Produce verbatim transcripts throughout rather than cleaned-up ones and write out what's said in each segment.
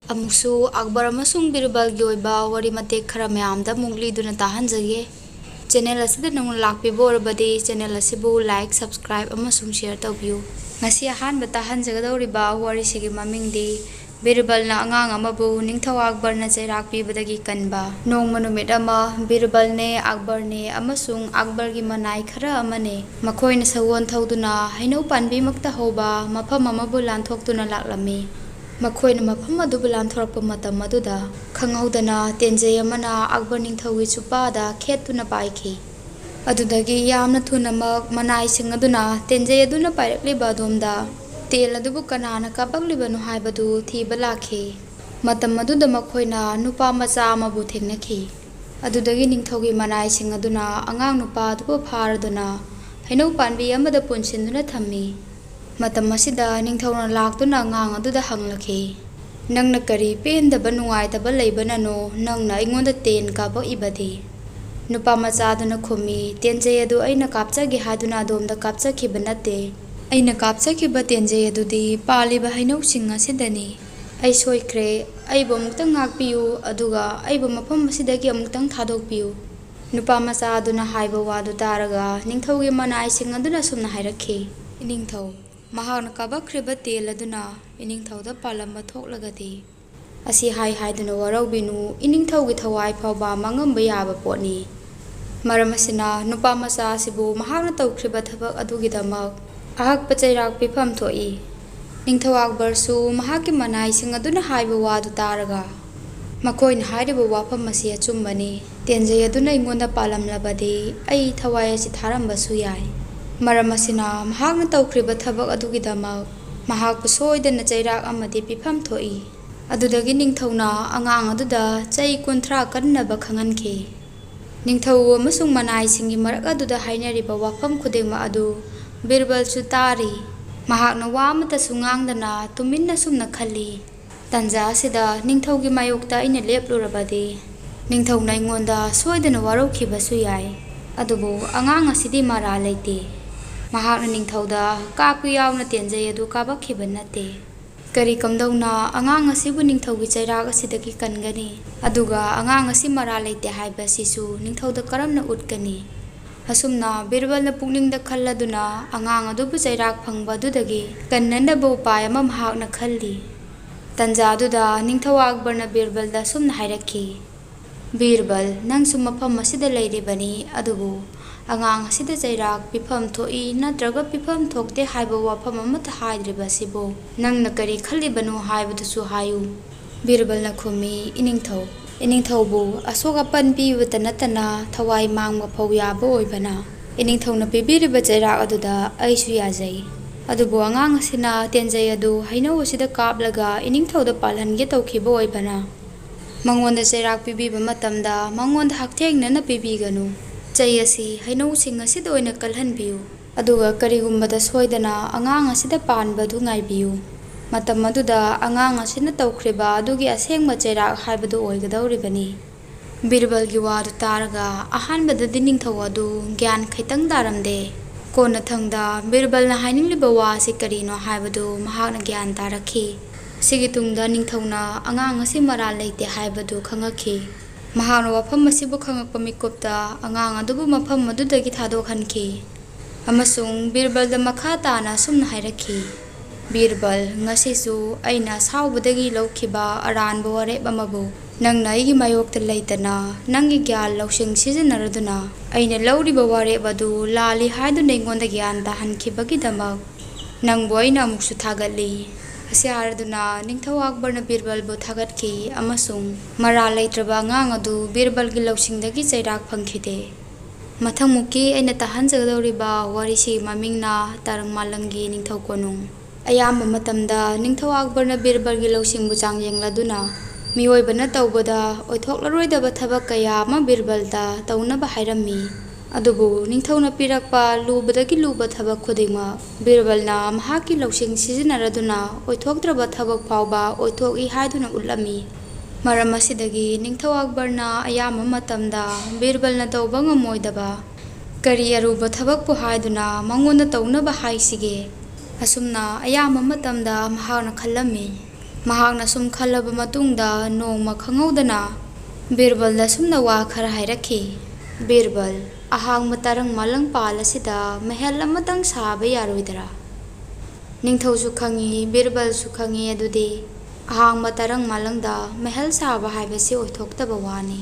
ꯑꯃꯨꯛꯁꯨ ꯑꯛꯕꯔ ꯑꯃꯁꯨꯡ ꯕꯤꯔꯕꯜꯒꯤ ꯑꯣꯏꯕ ꯋꯥꯔꯤ ꯃꯇꯦꯛ ꯈꯔ ꯃꯌꯥꯝꯗ ꯑꯃꯨꯛ ꯂꯤꯗꯨꯅ ꯇꯥꯍꯟꯖꯒꯦ꯫ ꯆꯦꯅꯦꯜ ꯑꯁꯤꯗ ꯅꯧꯅ ꯂꯥꯛꯄꯤꯕ ꯑꯣꯏꯔꯕꯗꯤ ꯆꯦꯅꯦꯜ ꯑꯁꯤꯕꯨ ꯂꯥꯏꯛ, ꯁꯕꯁꯀ꯭ꯔꯥꯏꯕ ꯑꯃꯁꯨꯡ ꯁꯤꯌꯔ ꯇꯧꯕꯤꯌꯨ꯫ ꯉꯁꯤ ꯑꯍꯥꯟꯕ ꯇꯥꯍꯟꯖꯒꯗꯧꯔꯤꯕ ꯋꯥꯔꯤꯁꯤꯒꯤ ꯃꯃꯤꯡꯗꯤ ꯕꯤꯔꯕꯜꯅ ꯑꯉꯥꯡ ꯑꯃꯕꯨ ꯅꯤꯡꯊꯧ ꯑꯛꯕꯔꯅ ꯆꯩꯔꯥꯛ ꯄꯤꯕꯗꯒꯤ ꯀꯟꯕ꯫ ꯅꯣꯡꯃ ꯅꯨꯃꯤꯠ ꯑꯃ ꯕꯤꯔꯕꯜꯅꯦ, ꯑꯛꯕꯔꯅꯦ ꯑꯃꯁꯨꯡ ꯑꯛꯕꯔꯒꯤ ꯃꯅꯥꯏ ꯈꯔ ꯑꯃꯅꯦ, ꯃꯈꯣꯏꯅ ꯁꯒꯣꯜ ꯊꯧꯗꯨꯅ ꯍꯩꯅꯧ ꯄꯥꯝꯕꯤꯃꯛꯇ ꯍꯧꯕ ꯃꯐꯝ ꯑꯃꯕꯨ ꯂꯥꯟꯊꯣꯛꯇꯨꯅ ꯂꯥꯛꯂꯝꯃꯤ꯫ ꯃꯈꯣꯏꯅ ꯃꯐꯝ ꯑꯗꯨꯕꯨ ꯂꯥꯟꯊꯣꯔꯛꯄ ꯃꯇꯝ ꯑꯗꯨꯗ ꯈꯪꯍꯧꯗꯅ ꯇꯦꯟꯖꯩ ꯑꯃꯅ ꯑꯛꯕꯔ ꯅꯤꯡꯊꯧꯒꯤ ꯆꯨꯄꯥꯗ ꯈꯦꯠꯇꯨꯅ ꯄꯥꯏꯈꯤ꯫ ꯑꯗꯨꯗꯒꯤ ꯌꯥꯝꯅ ꯊꯨꯅꯃꯛ ꯃꯅꯥꯏꯁꯤꯡ ꯑꯗꯨꯅ ꯇꯦꯟꯖꯩ ꯑꯗꯨꯅ ꯄꯥꯏꯔꯛꯂꯤꯕ ꯑꯗꯣꯝꯗ ꯇꯦꯜ ꯑꯗꯨꯕꯨ ꯀꯅꯥꯅ ꯀꯥꯞꯂꯛꯂꯤꯕꯅꯣ ꯍꯥꯏꯕꯗꯨ ꯊꯤꯕ ꯂꯥꯛꯈꯤ꯫ ꯃꯇꯝ ꯑꯗꯨꯗ ꯃꯈꯣꯏꯅ ꯅꯨꯄꯥ ꯃꯆꯥ ꯑꯃꯕꯨ ꯊꯦꯡꯅꯈꯤ꯫ ꯑꯗꯨꯗꯒꯤ ꯅꯤꯡꯊꯧꯒꯤ ꯃꯅꯥꯏꯁꯤꯡ ꯑꯗꯨꯅ ꯑꯉꯥꯡ ꯅꯨꯄꯥ ꯑꯗꯨꯕꯨ ꯐꯥꯔꯗꯨꯅ ꯍꯩꯅꯧ ꯄꯥꯝꯕꯤ ꯑꯃꯗ ꯄꯨꯟꯁꯤꯟꯗꯨꯅ ꯊꯝꯃꯤ꯫ ꯃꯇꯝ ꯑꯁꯤꯗ ꯅꯤꯡꯊꯧꯅ ꯂꯥꯛꯇꯨꯅ ꯑꯉꯥꯡ ꯑꯗꯨꯗ ꯍꯪꯂꯛꯈꯤ, "ꯅꯪꯅ ꯀꯔꯤ ꯄꯦꯟꯗꯕ ꯅꯨꯡꯉꯥꯏꯇꯕ ꯂꯩꯕꯅꯅꯣ ꯅꯪꯅ ꯑꯩꯉꯣꯟꯗ ꯇꯦꯟ ꯀꯥꯞꯄꯛꯏꯕꯗꯤ?" ꯅꯨꯄꯥ ꯃꯆꯥ ꯑꯗꯨꯅ ꯈꯨꯝꯃꯤ, "ꯇꯦꯟꯖꯩ ꯑꯗꯨ ꯑꯩꯅ ꯀꯥꯞꯆꯒꯦ ꯍꯥꯏꯗꯨꯅ ꯑꯗꯣꯝꯗ ꯀꯥꯞꯆꯈꯤꯕ ꯅꯠꯇꯦ꯫ ꯑꯩꯅ ꯀꯥꯞꯆꯈꯤꯕ ꯇꯦꯟꯖꯩ ꯑꯗꯨꯗꯤ ꯄꯥꯜꯂꯤꯕ ꯍꯩꯅꯧꯁꯤꯡ ꯑꯁꯤꯗꯅꯤ꯫ ꯑꯩ ꯁꯣꯏꯈ꯭ꯔꯦ꯫ ꯑꯩꯕꯨ ꯑꯃꯨꯛꯇꯪ ꯉꯥꯛꯄꯤꯌꯨ, ꯑꯗꯨꯒ ꯑꯩꯕꯨ ꯃꯐꯝ ꯑꯁꯤꯗꯒꯤ ꯑꯃꯨꯛꯇꯪ ꯊꯥꯗꯣꯛꯄꯤꯌꯨ꯫" ꯅꯨꯄꯥ ꯃꯆꯥ ꯑꯗꯨꯅ ꯍꯥꯏꯕ ꯋꯥꯗꯨ ꯇꯥꯔꯒ ꯅꯤꯡꯊꯧꯒꯤ ꯃꯅꯥꯏꯁꯤꯡ ꯑꯗꯨꯅ ꯑꯁꯨꯝꯅ ꯍꯥꯏꯔꯛꯈꯤ, "ꯏꯅꯤꯡꯊꯧ, ꯃꯍꯥꯛꯅ ꯀꯥꯕꯛꯈ꯭ꯔꯤꯕ ꯇꯦꯜ ꯑꯗꯨꯅ ꯏꯅꯤꯡꯊꯧꯗ ꯄꯥꯜꯂꯝꯕ ꯊꯣꯛꯂꯒꯗꯤ?" ꯑꯁꯤ ꯍꯥꯏ ꯍꯥꯏꯗꯨꯅ ꯋꯥꯔꯧꯕꯤꯅꯨ, ꯏꯅꯤꯡꯊꯧꯒꯤ ꯊꯋꯥꯏ ꯐꯥꯎꯕ ꯃꯥꯡꯉꯝꯕ ꯌꯥꯕ ꯄꯣꯠꯅꯤ꯫ ꯃꯔꯝ ꯑꯁꯤꯅ ꯅꯨꯄꯥ ꯃꯆꯥ ꯑꯁꯤꯕꯨ ꯃꯍꯥꯛꯅ ꯇꯧꯈ꯭ꯔꯤꯕ ꯊꯕꯛ ꯑꯗꯨꯒꯤꯗꯃꯛ ꯑꯍꯛꯄ ꯆꯩꯔꯥꯛ ꯄꯤꯐꯝ ꯊꯣꯛꯏ꯫ ꯅꯤꯡꯊꯧ ꯑꯛꯕꯔꯁꯨ ꯃꯍꯥꯛꯀꯤ ꯃꯅꯥꯏꯁꯤꯡ ꯑꯗꯨꯅ ꯍꯥꯏꯕ ꯋꯥꯗꯨ ꯇꯥꯔꯒ, "ꯃꯈꯣꯏꯅ ꯍꯥꯏꯔꯤꯕ ꯋꯥꯐꯝ ꯑꯁꯤ ꯑꯆꯨꯝꯕꯅꯤ꯫ ꯇꯦꯟꯖꯩ ꯑꯗꯨꯅ ꯑꯩꯉꯣꯟꯗ ꯄꯥꯜꯂꯝꯂꯕꯗꯤ ꯑꯩ ꯊꯋꯥꯏ ꯑꯁꯤ ꯊꯥꯔꯝꯕꯁꯨ ꯌꯥꯏ꯫ ꯃꯔꯝ ꯑꯁꯤꯅ ꯃꯍꯥꯛꯅ ꯇꯧꯈ꯭ꯔꯤꯕ ꯊꯕꯛ ꯑꯗꯨꯒꯤꯗꯃꯛ ꯃꯍꯥꯛꯄꯨ ꯁꯣꯏꯗꯅ ꯆꯩꯔꯥꯛ ꯑꯃꯗꯤ ꯄꯤꯐꯝ ꯊꯣꯛꯏ꯫" ꯑꯗꯨꯗꯒꯤ ꯅꯤꯡꯊꯧꯅ ꯑꯉꯥꯡ ꯑꯗꯨꯗ ꯆꯩ ꯀꯨꯟꯊ꯭ꯔꯥ ꯀꯟꯅꯕ ꯈꯪꯍꯟꯈꯤ꯫ ꯅꯤꯡꯊꯧ ꯑꯃꯁꯨꯡ ꯃꯅꯥꯏꯁꯤꯡꯒꯤ ꯃꯔꯛ ꯑꯗꯨꯗ ꯍꯥꯏꯅꯔꯤꯕ ꯋꯥꯐꯝ ꯈꯨꯗꯤꯡꯃꯛ ꯑꯗꯨ ꯕꯤꯔꯕꯜꯁꯨ ꯇꯥꯔꯤ꯫ ꯃꯍꯥꯛꯅ ꯋꯥ ꯑꯃꯠꯇꯁꯨ ꯉꯥꯡꯗꯅ ꯇꯨꯃꯤꯟꯅ ꯁꯨꯝꯅ ꯈꯜꯂꯤ, "ꯇꯟꯖꯥ ꯑꯁꯤꯗ ꯅꯤꯡꯊꯧꯒꯤ ꯃꯥꯌꯣꯛꯇ ꯑꯩꯅ ꯂꯦꯞꯂꯨꯔꯕꯗꯤ ꯅꯤꯡꯊꯧꯅ ꯑꯩꯉꯣꯟꯗ ꯁꯣꯏꯗꯅ ꯋꯥꯔꯧꯈꯤꯕꯁꯨ ꯌꯥꯏ꯫ ꯑꯗꯨꯕꯨ ꯑꯉꯥꯡ ꯑꯁꯤꯗꯤ ꯃꯔꯥꯜ ꯂꯩꯇꯦ꯫ ꯃꯍꯥꯛꯅ ꯅꯤꯡꯊꯧꯗ ꯀꯥꯞꯄ ꯌꯥꯎꯅ ꯇꯦꯟꯖꯩ ꯑꯗꯨ ꯀꯥꯞꯄꯛꯈꯤꯕ ꯅꯠꯇꯦ꯫ ꯀꯔꯤ ꯀꯝꯗꯧꯅ ꯑꯉꯥꯡ ꯑꯁꯤꯕꯨ ꯅꯤꯡꯊꯧꯒꯤ ꯆꯩꯔꯥꯛ ꯑꯁꯤꯗꯒꯤ ꯀꯟꯒꯅꯤ? ꯑꯗꯨꯒ ꯑꯉꯥꯡ ꯑꯁꯤ ꯃꯔꯥꯜ ꯂꯩꯇꯦ ꯍꯥꯏꯕ ꯑꯁꯤꯁꯨ ꯅꯤꯡꯊꯧꯗ ꯀꯔꯝꯅ ꯎꯠꯀꯅꯤ? ꯑꯁꯨꯝꯅ ꯕꯤꯔꯕꯜꯅ ꯄꯨꯛꯅꯤꯡꯗ ꯈꯜꯂꯗꯨꯅ ꯑꯉꯥꯡ ꯑꯗꯨꯕꯨ ꯆꯩꯔꯥꯛ ꯐꯪꯕ ꯑꯗꯨꯗꯒꯤ ꯀꯟꯅꯅꯕ ꯎꯄꯥꯏ ꯑꯃ ꯃꯍꯥꯛꯅ ꯈꯜꯂꯤ꯫ ꯇꯟꯖꯥ ꯑꯗꯨꯗ ꯅꯤꯡꯊꯧ ꯑꯛꯕꯔꯅ ꯕꯤꯔꯕꯜꯗ ꯑꯁꯨꯝꯅ ꯍꯥꯏꯔꯛꯈꯤ, "ꯕꯤꯔꯕꯜ, ꯅꯪꯁꯨ ꯃꯐꯝ ꯑꯁꯤꯗ ꯂꯩꯔꯤꯕꯅꯤ, ꯑꯗꯨꯕꯨ ꯑꯉꯥꯡ ꯑꯁꯤꯗ ꯆꯩꯔꯥꯛ ꯄꯤꯐꯝ ꯊꯣꯛꯏ ꯅꯠꯇ꯭ꯔꯒ ꯄꯤꯐꯝ ꯊꯣꯛꯇꯦ ꯍꯥꯏꯕ ꯋꯥꯐꯝ ꯑꯃꯠꯇ ꯍꯥꯏꯗ꯭ꯔꯤꯕ ꯑꯁꯤꯕꯨ ꯅꯪꯅ ꯀꯔꯤ ꯈꯜꯂꯤꯕꯅꯣ ꯍꯥꯏꯕꯗꯨꯁꯨ ꯍꯥꯏꯌꯨ?" ꯕꯤꯔꯕꯜꯅ ꯈꯨꯝꯃꯤ, "ꯏꯅꯤꯡꯊꯧ, ꯏꯅꯤꯡꯊꯧꯕꯨ ꯑꯁꯣꯛ ꯑꯄꯟ ꯄꯤꯕꯇ ꯅꯠꯇꯅ ꯊꯋꯥꯏ ꯃꯥꯡꯕ ꯐꯥꯎ ꯌꯥꯕ ꯑꯣꯏꯕꯅ, ꯏꯅꯤꯡꯊꯧꯅ ꯄꯤꯕꯤꯔꯤꯕ ꯆꯩꯔꯥꯛ ꯑꯗꯨꯗ ꯑꯩꯁꯨ ꯌꯥꯖꯩ꯫ ꯑꯗꯨꯕꯨ ꯑꯉꯥꯡ ꯑꯁꯤꯅ ꯇꯦꯟꯖꯩ ꯑꯗꯨ ꯍꯩꯅꯧ ꯑꯁꯤꯗ ꯀꯥꯞꯂꯒ ꯏꯅꯤꯡꯊꯧꯗ ꯄꯥꯜꯍꯟꯒꯦ ꯇꯧꯈꯤꯕ ꯑꯣꯏꯕꯅ, ꯃꯉꯣꯟꯗ ꯆꯩꯔꯥꯛ ꯄꯤꯕꯤꯕ ꯃꯇꯝꯗ ꯃꯉꯣꯟꯗ ꯍꯛꯊꯦꯡꯅꯅ ꯄꯤꯕꯤꯒꯅꯨ꯫ ꯆꯩ ꯑꯁꯤ ꯍꯩꯅꯧꯁꯤꯡ ꯑꯁꯤꯗ ꯑꯣꯏꯅ ꯀꯜꯍꯟꯕꯤꯌꯨ꯫ ꯑꯗꯨꯒ ꯀꯔꯤꯒꯨꯝꯕꯗ ꯁꯣꯏꯗꯅ ꯑꯉꯥꯡ ꯑꯁꯤꯗ ꯄꯥꯟꯕꯗꯨ ꯉꯥꯏꯕꯤꯌꯨ꯫ ꯃꯇꯝ ꯑꯗꯨꯗ ꯑꯉꯥꯡ ꯑꯁꯤꯅ ꯇꯧꯈ꯭ꯔꯤꯕ ꯑꯗꯨꯒꯤ ꯑꯁꯦꯡꯕ ꯆꯩꯔꯥꯛ ꯍꯥꯏꯕꯗꯨ ꯑꯣꯏꯒꯗꯧꯔꯤꯕꯅꯤ꯫" ꯕꯤꯔꯕꯜꯒꯤ ꯋꯥꯗꯨ ꯇꯥꯔꯒ ꯑꯍꯥꯟꯕꯗꯗꯤ ꯅꯤꯡꯊꯧ ꯑꯗꯨ ꯒ꯭ꯌꯥꯟ ꯈꯤꯇꯪ ꯇꯥꯔꯝꯗꯦ꯫ ꯀꯣꯟꯅꯊꯪꯗ ꯕꯤꯔꯕꯜꯅ ꯍꯥꯏꯅꯤꯡꯂꯤꯕ ꯋꯥ ꯑꯁꯤ ꯀꯔꯤꯅꯣ ꯍꯥꯏꯕꯗꯨ ꯃꯍꯥꯛꯅ ꯒ꯭ꯌꯥꯟ ꯇꯥꯔꯛꯈꯤ꯫ ꯁꯤꯒꯤ ꯇꯨꯡꯗ ꯅꯤꯡꯊꯧꯅ ꯑꯉꯥꯡ ꯑꯁꯤ ꯃꯔꯥꯜ ꯂꯩꯇꯦ ꯍꯥꯏꯕꯗꯨ ꯈꯪꯉꯛꯈꯤ꯫ ꯃꯍꯥꯛꯅ ꯋꯥꯐꯝ ꯑꯁꯤꯕꯨ ꯈꯪꯉꯛꯄ ꯃꯤꯀꯨꯞꯇ ꯑꯉꯥꯡ ꯑꯗꯨꯕꯨ ꯃꯐꯝ ꯑꯗꯨꯗꯒꯤ ꯊꯥꯗꯣꯛꯍꯟꯈꯤ ꯑꯃꯁꯨꯡ ꯕꯤꯔꯕꯜꯗ ꯃꯈꯥ ꯇꯥꯅ ꯑꯁꯨꯝꯅ ꯍꯥꯏꯔꯛꯈꯤ, "ꯕꯤꯔꯕꯜ, ꯉꯁꯤꯁꯨ ꯑꯩꯅ ꯑꯁꯥꯎꯕꯗꯒꯤ ꯂꯧꯈꯤꯕ ꯑꯔꯥꯟꯕ ꯋꯥꯔꯦꯞ ꯑꯃꯕꯨ ꯅꯪꯅ ꯑꯩꯒꯤ ꯃꯥꯌꯣꯛꯇ ꯂꯩꯇꯅ ꯅꯪꯒꯤ ꯒ꯭ꯌꯥꯟ ꯂꯧꯁꯤꯡ ꯁꯤꯖꯤꯟꯅꯔꯗꯨꯅ ꯑꯩꯅ ꯂꯧꯔꯤꯕ ꯋꯥꯔꯦꯞ ꯑꯗꯨ ꯂꯥꯜꯂꯤ ꯍꯥꯏꯗꯨꯅ ꯑꯩꯉꯣꯟꯗ ꯒ꯭ꯌꯥꯟ ꯇꯥꯍꯟꯈꯤꯕꯒꯤꯗꯃꯛ ꯅꯪꯕꯨ ꯑꯩꯅ ꯑꯃꯨꯛꯁꯨ ꯊꯥꯒꯠꯂꯤ꯫" ꯑꯁꯤ ꯍꯥꯏꯔꯗꯨꯅ ꯅꯤꯡꯊꯧ ꯑꯛꯕꯔꯅ ꯕꯤꯔꯕꯜꯕꯨ ꯊꯥꯒꯠꯈꯤ ꯑꯃꯁꯨꯡ ꯃꯔꯥꯜ ꯂꯩꯇ꯭ꯔꯕ ꯑꯉꯥꯡ ꯑꯗꯨ ꯕꯤꯔꯕꯜꯒꯤ ꯂꯧꯁꯤꯡꯗꯒꯤ ꯆꯩꯔꯥꯛ ꯐꯪꯈꯤꯗꯦ꯫ ꯃꯊꯪꯃꯨꯛꯀꯤ ꯑꯩꯅ ꯇꯥꯍꯟꯖꯒꯗꯧꯔꯤꯕ ꯋꯥꯔꯤꯁꯤꯒꯤ ꯃꯃꯤꯡꯅ ꯇꯥꯔꯪ ꯃꯥꯂꯪꯒꯤ ꯅꯤꯡꯊꯧ ꯀꯣꯅꯨꯡ꯫ ꯑꯌꯥꯝꯕ ꯃꯇꯝꯗ ꯅꯤꯡꯊꯧ ꯑꯛꯕꯔꯅ ꯕꯤꯔꯕꯜꯒꯤ ꯂꯧꯁꯤꯡꯕꯨ ꯆꯥꯡꯌꯦꯡꯂꯗꯨꯅ ꯃꯤꯑꯣꯏꯕꯅ ꯇꯧꯕꯗ ꯑꯣꯏꯊꯣꯛꯂꯔꯣꯏꯗꯕ ꯊꯕꯛ ꯀꯌꯥ ꯑꯃ ꯕꯤꯔꯕꯜꯗ ꯇꯧꯅꯕ ꯍꯥꯏꯔꯝꯃꯤ꯫ ꯑꯗꯨꯕꯨ ꯅꯤꯡꯊꯧꯅ ꯄꯤꯔꯛꯄ ꯂꯨꯕꯗꯒꯤ ꯂꯨꯕ ꯊꯕꯛ ꯈꯨꯗꯤꯡꯃꯛ ꯕꯤꯔꯕꯜꯅ ꯃꯍꯥꯛꯀꯤ ꯂꯧꯁꯤꯡ ꯁꯤꯖꯤꯟꯅꯔꯗꯨꯅ ꯑꯣꯏꯊꯣꯛꯇ꯭ꯔꯕ ꯊꯕꯛ ꯐꯥꯎꯕ ꯑꯣꯏꯊꯣꯛꯏ ꯍꯥꯏꯗꯨꯅ ꯎꯠꯂꯝꯃꯤ꯫ ꯃꯔꯝ ꯑꯁꯤꯗꯒꯤ ꯅꯤꯡꯊꯧ ꯑꯛꯕꯔꯅ ꯑꯌꯥꯝꯕ ꯃꯇꯝꯗ ꯕꯤꯔꯕꯜꯅ ꯇꯧꯕ ꯉꯝꯃꯣꯏꯗꯕ ꯀꯔꯤ ꯑꯔꯨꯕ ꯊꯕꯛꯄꯨ ꯍꯥꯏꯗꯨꯅ ꯃꯉꯣꯟꯗ ꯇꯧꯅꯕ ꯍꯥꯏꯁꯤꯒꯦ? ꯑꯁꯨꯝꯅ ꯑꯌꯥꯝꯕ ꯃꯇꯝꯗ ꯃꯍꯥꯛꯅ ꯈꯜꯂꯝꯃꯤ꯫ ꯃꯍꯥꯛꯅ ꯁꯨꯝ ꯈꯜꯂꯕ ꯃꯇꯨꯡꯗ ꯅꯣꯡꯃ ꯈꯪꯍꯧꯗꯅ ꯕꯤꯔꯕꯜꯗ ꯁꯨꯝꯅ ꯋꯥ ꯈꯔ ꯍꯥꯏꯔꯛꯈꯤ꯫ "ꯕꯤꯔꯕꯜ, ꯑꯍꯥꯡꯕ ꯇꯔꯪ ꯃꯥꯂꯪ ꯄꯥꯜ ꯑꯁꯤꯗ ꯃꯍꯜ ꯑꯃꯇꯪ ꯁꯥꯕ ꯌꯥꯔꯣꯏꯗ꯭ꯔꯥ?" ꯅꯤꯡꯊꯧꯁꯨ ꯈꯪꯉꯤ, ꯕꯤꯔꯕꯜꯁꯨ ꯈꯪꯉꯤ ꯑꯗꯨꯗꯤ ꯑꯍꯥꯡꯕ ꯇꯔꯪ ꯃꯥꯂꯪꯗ ꯃꯍꯜ ꯁꯥꯕ ꯍꯥꯏꯕꯁꯤ ꯑꯣꯏꯊꯣꯛꯇꯕ ꯋꯥꯅꯤ꯫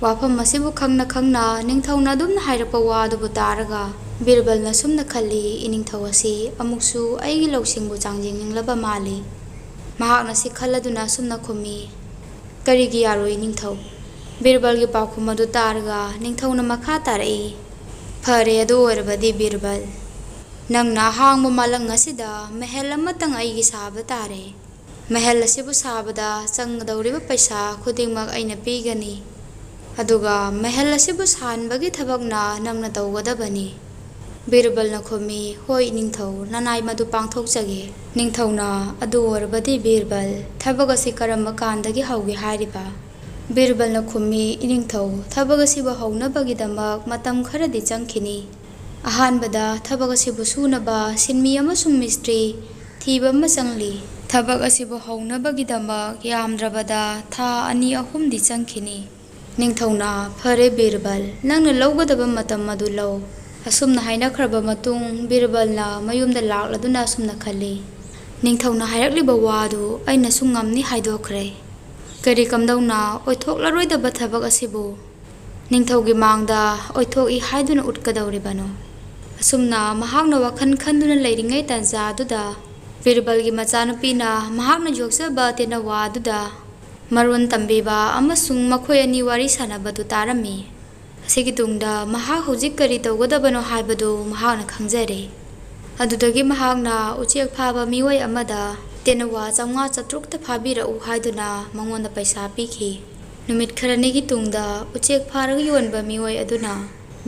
ꯋꯥꯐꯝ ꯑꯁꯤꯕꯨ ꯈꯪꯅ ꯈꯪꯅ ꯅꯤꯡꯊꯧꯅ ꯑꯗꯨꯝꯅ ꯍꯥꯏꯔꯛꯄ ꯋꯥ ꯑꯗꯨꯕꯨ ꯇꯥꯔꯒ ꯕꯤꯔꯕꯜꯅ ꯁꯨꯝꯅ ꯈꯜꯂꯤ, "ꯏꯅꯤꯡꯊꯧ ꯑꯁꯤ ꯑꯃꯨꯛꯁꯨ ꯑꯩꯒꯤ ꯂꯧꯁꯤꯡꯕꯨ ꯆꯥꯡꯌꯦꯡꯅꯤꯡꯂꯕ ꯃꯥꯜꯂꯤ"꯫ ꯃꯍꯥꯛꯅ ꯁꯤ ꯈꯜꯂꯗꯨꯅ ꯁꯨꯝꯅ ꯈꯨꯝꯃꯤ, "ꯀꯔꯤꯒꯤ ꯌꯥꯔꯣꯏ ꯅꯤꯡꯊꯧ?" ꯕꯤꯔꯕꯜꯒꯤ ꯄꯥꯎꯈꯨꯝ ꯑꯗꯨ ꯇꯥꯔꯒ ꯅꯤꯡꯊꯧꯅ ꯃꯈꯥ ꯇꯥꯔꯛꯏ, "ꯐꯔꯦ, ꯑꯗꯨ ꯑꯣꯏꯔꯕꯗꯤ ꯕꯤꯔꯕꯜ, ꯅꯪꯅ ꯑꯍꯥꯡꯕ ꯃꯥꯂꯪ ꯑꯁꯤꯗ ꯃꯍꯜ ꯑꯃꯇꯪ ꯑꯩꯒꯤ ꯁꯥꯕ ꯇꯥꯔꯦ꯫ ꯃꯍꯜ ꯑꯁꯤꯕꯨ ꯁꯥꯕꯗ ꯆꯪꯒꯗꯧꯔꯤꯕ ꯄꯩꯁꯥ ꯈꯨꯗꯤꯡꯃꯛ ꯑꯩꯅ ꯄꯤꯒꯅꯤ꯫ ꯑꯗꯨꯒ ꯃꯍꯜ ꯑꯁꯤꯕꯨ ꯁꯥꯍꯟꯕꯒꯤ ꯊꯕꯛꯅ ꯅꯪꯅ ꯇꯧꯒꯗꯕꯅꯤ"꯫ ꯕꯤꯔꯕꯜꯅ ꯈꯨꯝꯃꯤ, "ꯍꯣꯏ ꯅꯤꯡꯊꯧ, ꯅꯅꯥꯏ ꯃꯗꯨ ꯄꯥꯡꯊꯣꯛꯆꯒꯦ"꯫ ꯅꯤꯡꯊꯧꯅ, "ꯑꯗꯨ ꯑꯣꯏꯔꯕꯗꯤ ꯕꯤꯔꯕꯜ, ꯊꯕꯛ ꯑꯁꯤ ꯀꯔꯝꯕ ꯀꯥꯟꯗꯒꯤ ꯍꯧꯒꯦ ꯍꯥꯏꯔꯤꯕ?" ꯕꯤꯔꯕꯜꯅ ꯈꯨꯝꯃꯤ, "ꯏꯅꯤꯡꯊꯧ, ꯊꯕꯛ ꯑꯁꯤꯕꯨ ꯍꯧꯅꯕꯒꯤꯗꯃꯛ ꯃꯇꯝ ꯈꯔꯗꯤ ꯆꯪꯈꯤꯅꯤ꯫ ꯑꯍꯥꯟꯕꯗ ꯊꯕꯛ ꯑꯁꯤꯕꯨ ꯁꯨꯅꯕ ꯁꯤꯟꯃꯤ ꯑꯃꯁꯨꯡ ꯃꯤꯁꯇ꯭ꯔꯤ ꯊꯤꯕ ꯑꯃ ꯆꯪꯂꯤ꯫ ꯊꯕꯛ ꯑꯁꯤꯕꯨ ꯍꯧꯅꯕꯒꯤꯗꯃꯛ ꯌꯥꯝꯗ꯭ꯔꯕꯗ ꯊꯥ ꯑꯅꯤ ꯑꯍꯨꯝꯗꯤ ꯆꯪꯈꯤꯅꯤ"꯫ ꯅꯤꯡꯊꯧꯅ, "ꯐꯔꯦ ꯕꯤꯔꯕꯜ, ꯅꯪꯅ ꯂꯧꯒꯗꯕ ꯃꯇꯝ ꯑꯗꯨ ꯂꯧ"꯫ ꯑꯁꯨꯝꯅ ꯍꯥꯏꯅꯈ꯭ꯔꯕ ꯃꯇꯨꯡ ꯕꯤꯔꯕꯜꯅ ꯃꯌꯨꯝꯗ ꯂꯥꯛꯂꯗꯨꯅ ꯑꯁꯨꯝꯅ ꯈꯜꯂꯤ, "ꯅꯤꯡꯊꯧꯅ ꯍꯥꯏꯔꯛꯂꯤꯕ ꯋꯥꯗꯨ ꯑꯩꯅꯁꯨ ꯉꯝꯅꯤ ꯍꯥꯏꯗꯣꯛꯈ꯭ꯔꯦ꯫ ꯀꯔꯤ ꯀꯝꯗꯧꯅ ꯑꯣꯏꯊꯣꯛꯂꯔꯣꯏꯗꯕ ꯊꯕꯛ ꯑꯁꯤꯕꯨ ꯅꯤꯡꯊꯧꯒꯤ ꯃꯥꯡꯗ ꯑꯣꯏꯊꯣꯛꯏ ꯍꯥꯏꯗꯨꯅ ꯎꯠꯀꯗꯧꯔꯤꯕꯅꯣ?" ꯑꯁꯨꯝꯅ ꯃꯍꯥꯛꯅ ꯋꯥꯈꯜ ꯈꯟꯗꯨꯅ ꯂꯩꯔꯤꯉꯩ ꯇꯥꯟꯖꯥ ꯑꯗꯨꯗ ꯕꯤꯔꯕꯜꯒꯤ ꯃꯆꯥꯅꯨꯄꯤꯅ ꯃꯍꯥꯛꯅ ꯌꯣꯛꯆꯕ ꯇꯦꯅꯋꯥ ꯑꯗꯨꯗ ꯃꯔꯣꯟ ꯇꯝꯕꯤꯕ ꯑꯃꯁꯨꯡ ꯃꯈꯣꯏ ꯑꯅꯤ ꯋꯥꯔꯤ ꯁꯥꯟꯅꯕꯗꯨ ꯇꯥꯔꯝꯃꯤ꯫ ꯑꯁꯤꯒꯤ ꯇꯨꯡꯗ ꯃꯍꯥꯛ ꯍꯧꯖꯤꯛ ꯀꯔꯤ ꯇꯧꯒꯗꯕꯅꯣ ꯍꯥꯏꯕꯗꯨ ꯃꯍꯥꯛꯅ ꯈꯪꯖꯔꯦ꯫ ꯑꯗꯨꯗꯒꯤ ꯃꯍꯥꯛꯅ ꯎꯆꯦꯛ ꯐꯥꯕ ꯃꯤꯑꯣꯏ ꯑꯃꯗ ꯇꯦꯅꯋꯥ ꯆꯥꯝꯃꯉꯥ ꯆꯥꯇ꯭ꯔꯨꯛꯇ ꯐꯥꯕꯤꯔꯛꯎ ꯍꯥꯏꯗꯨꯅ ꯃꯉꯣꯟꯗ ꯄꯩꯁꯥ ꯄꯤꯈꯤ꯫ ꯅꯨꯃꯤꯠ ꯈꯔꯅꯤꯒꯤ ꯇꯨꯡꯗ ꯎꯆꯦꯛ ꯐꯥꯔꯒ ꯌꯣꯟꯕ ꯃꯤꯑꯣꯏ ꯑꯗꯨꯅ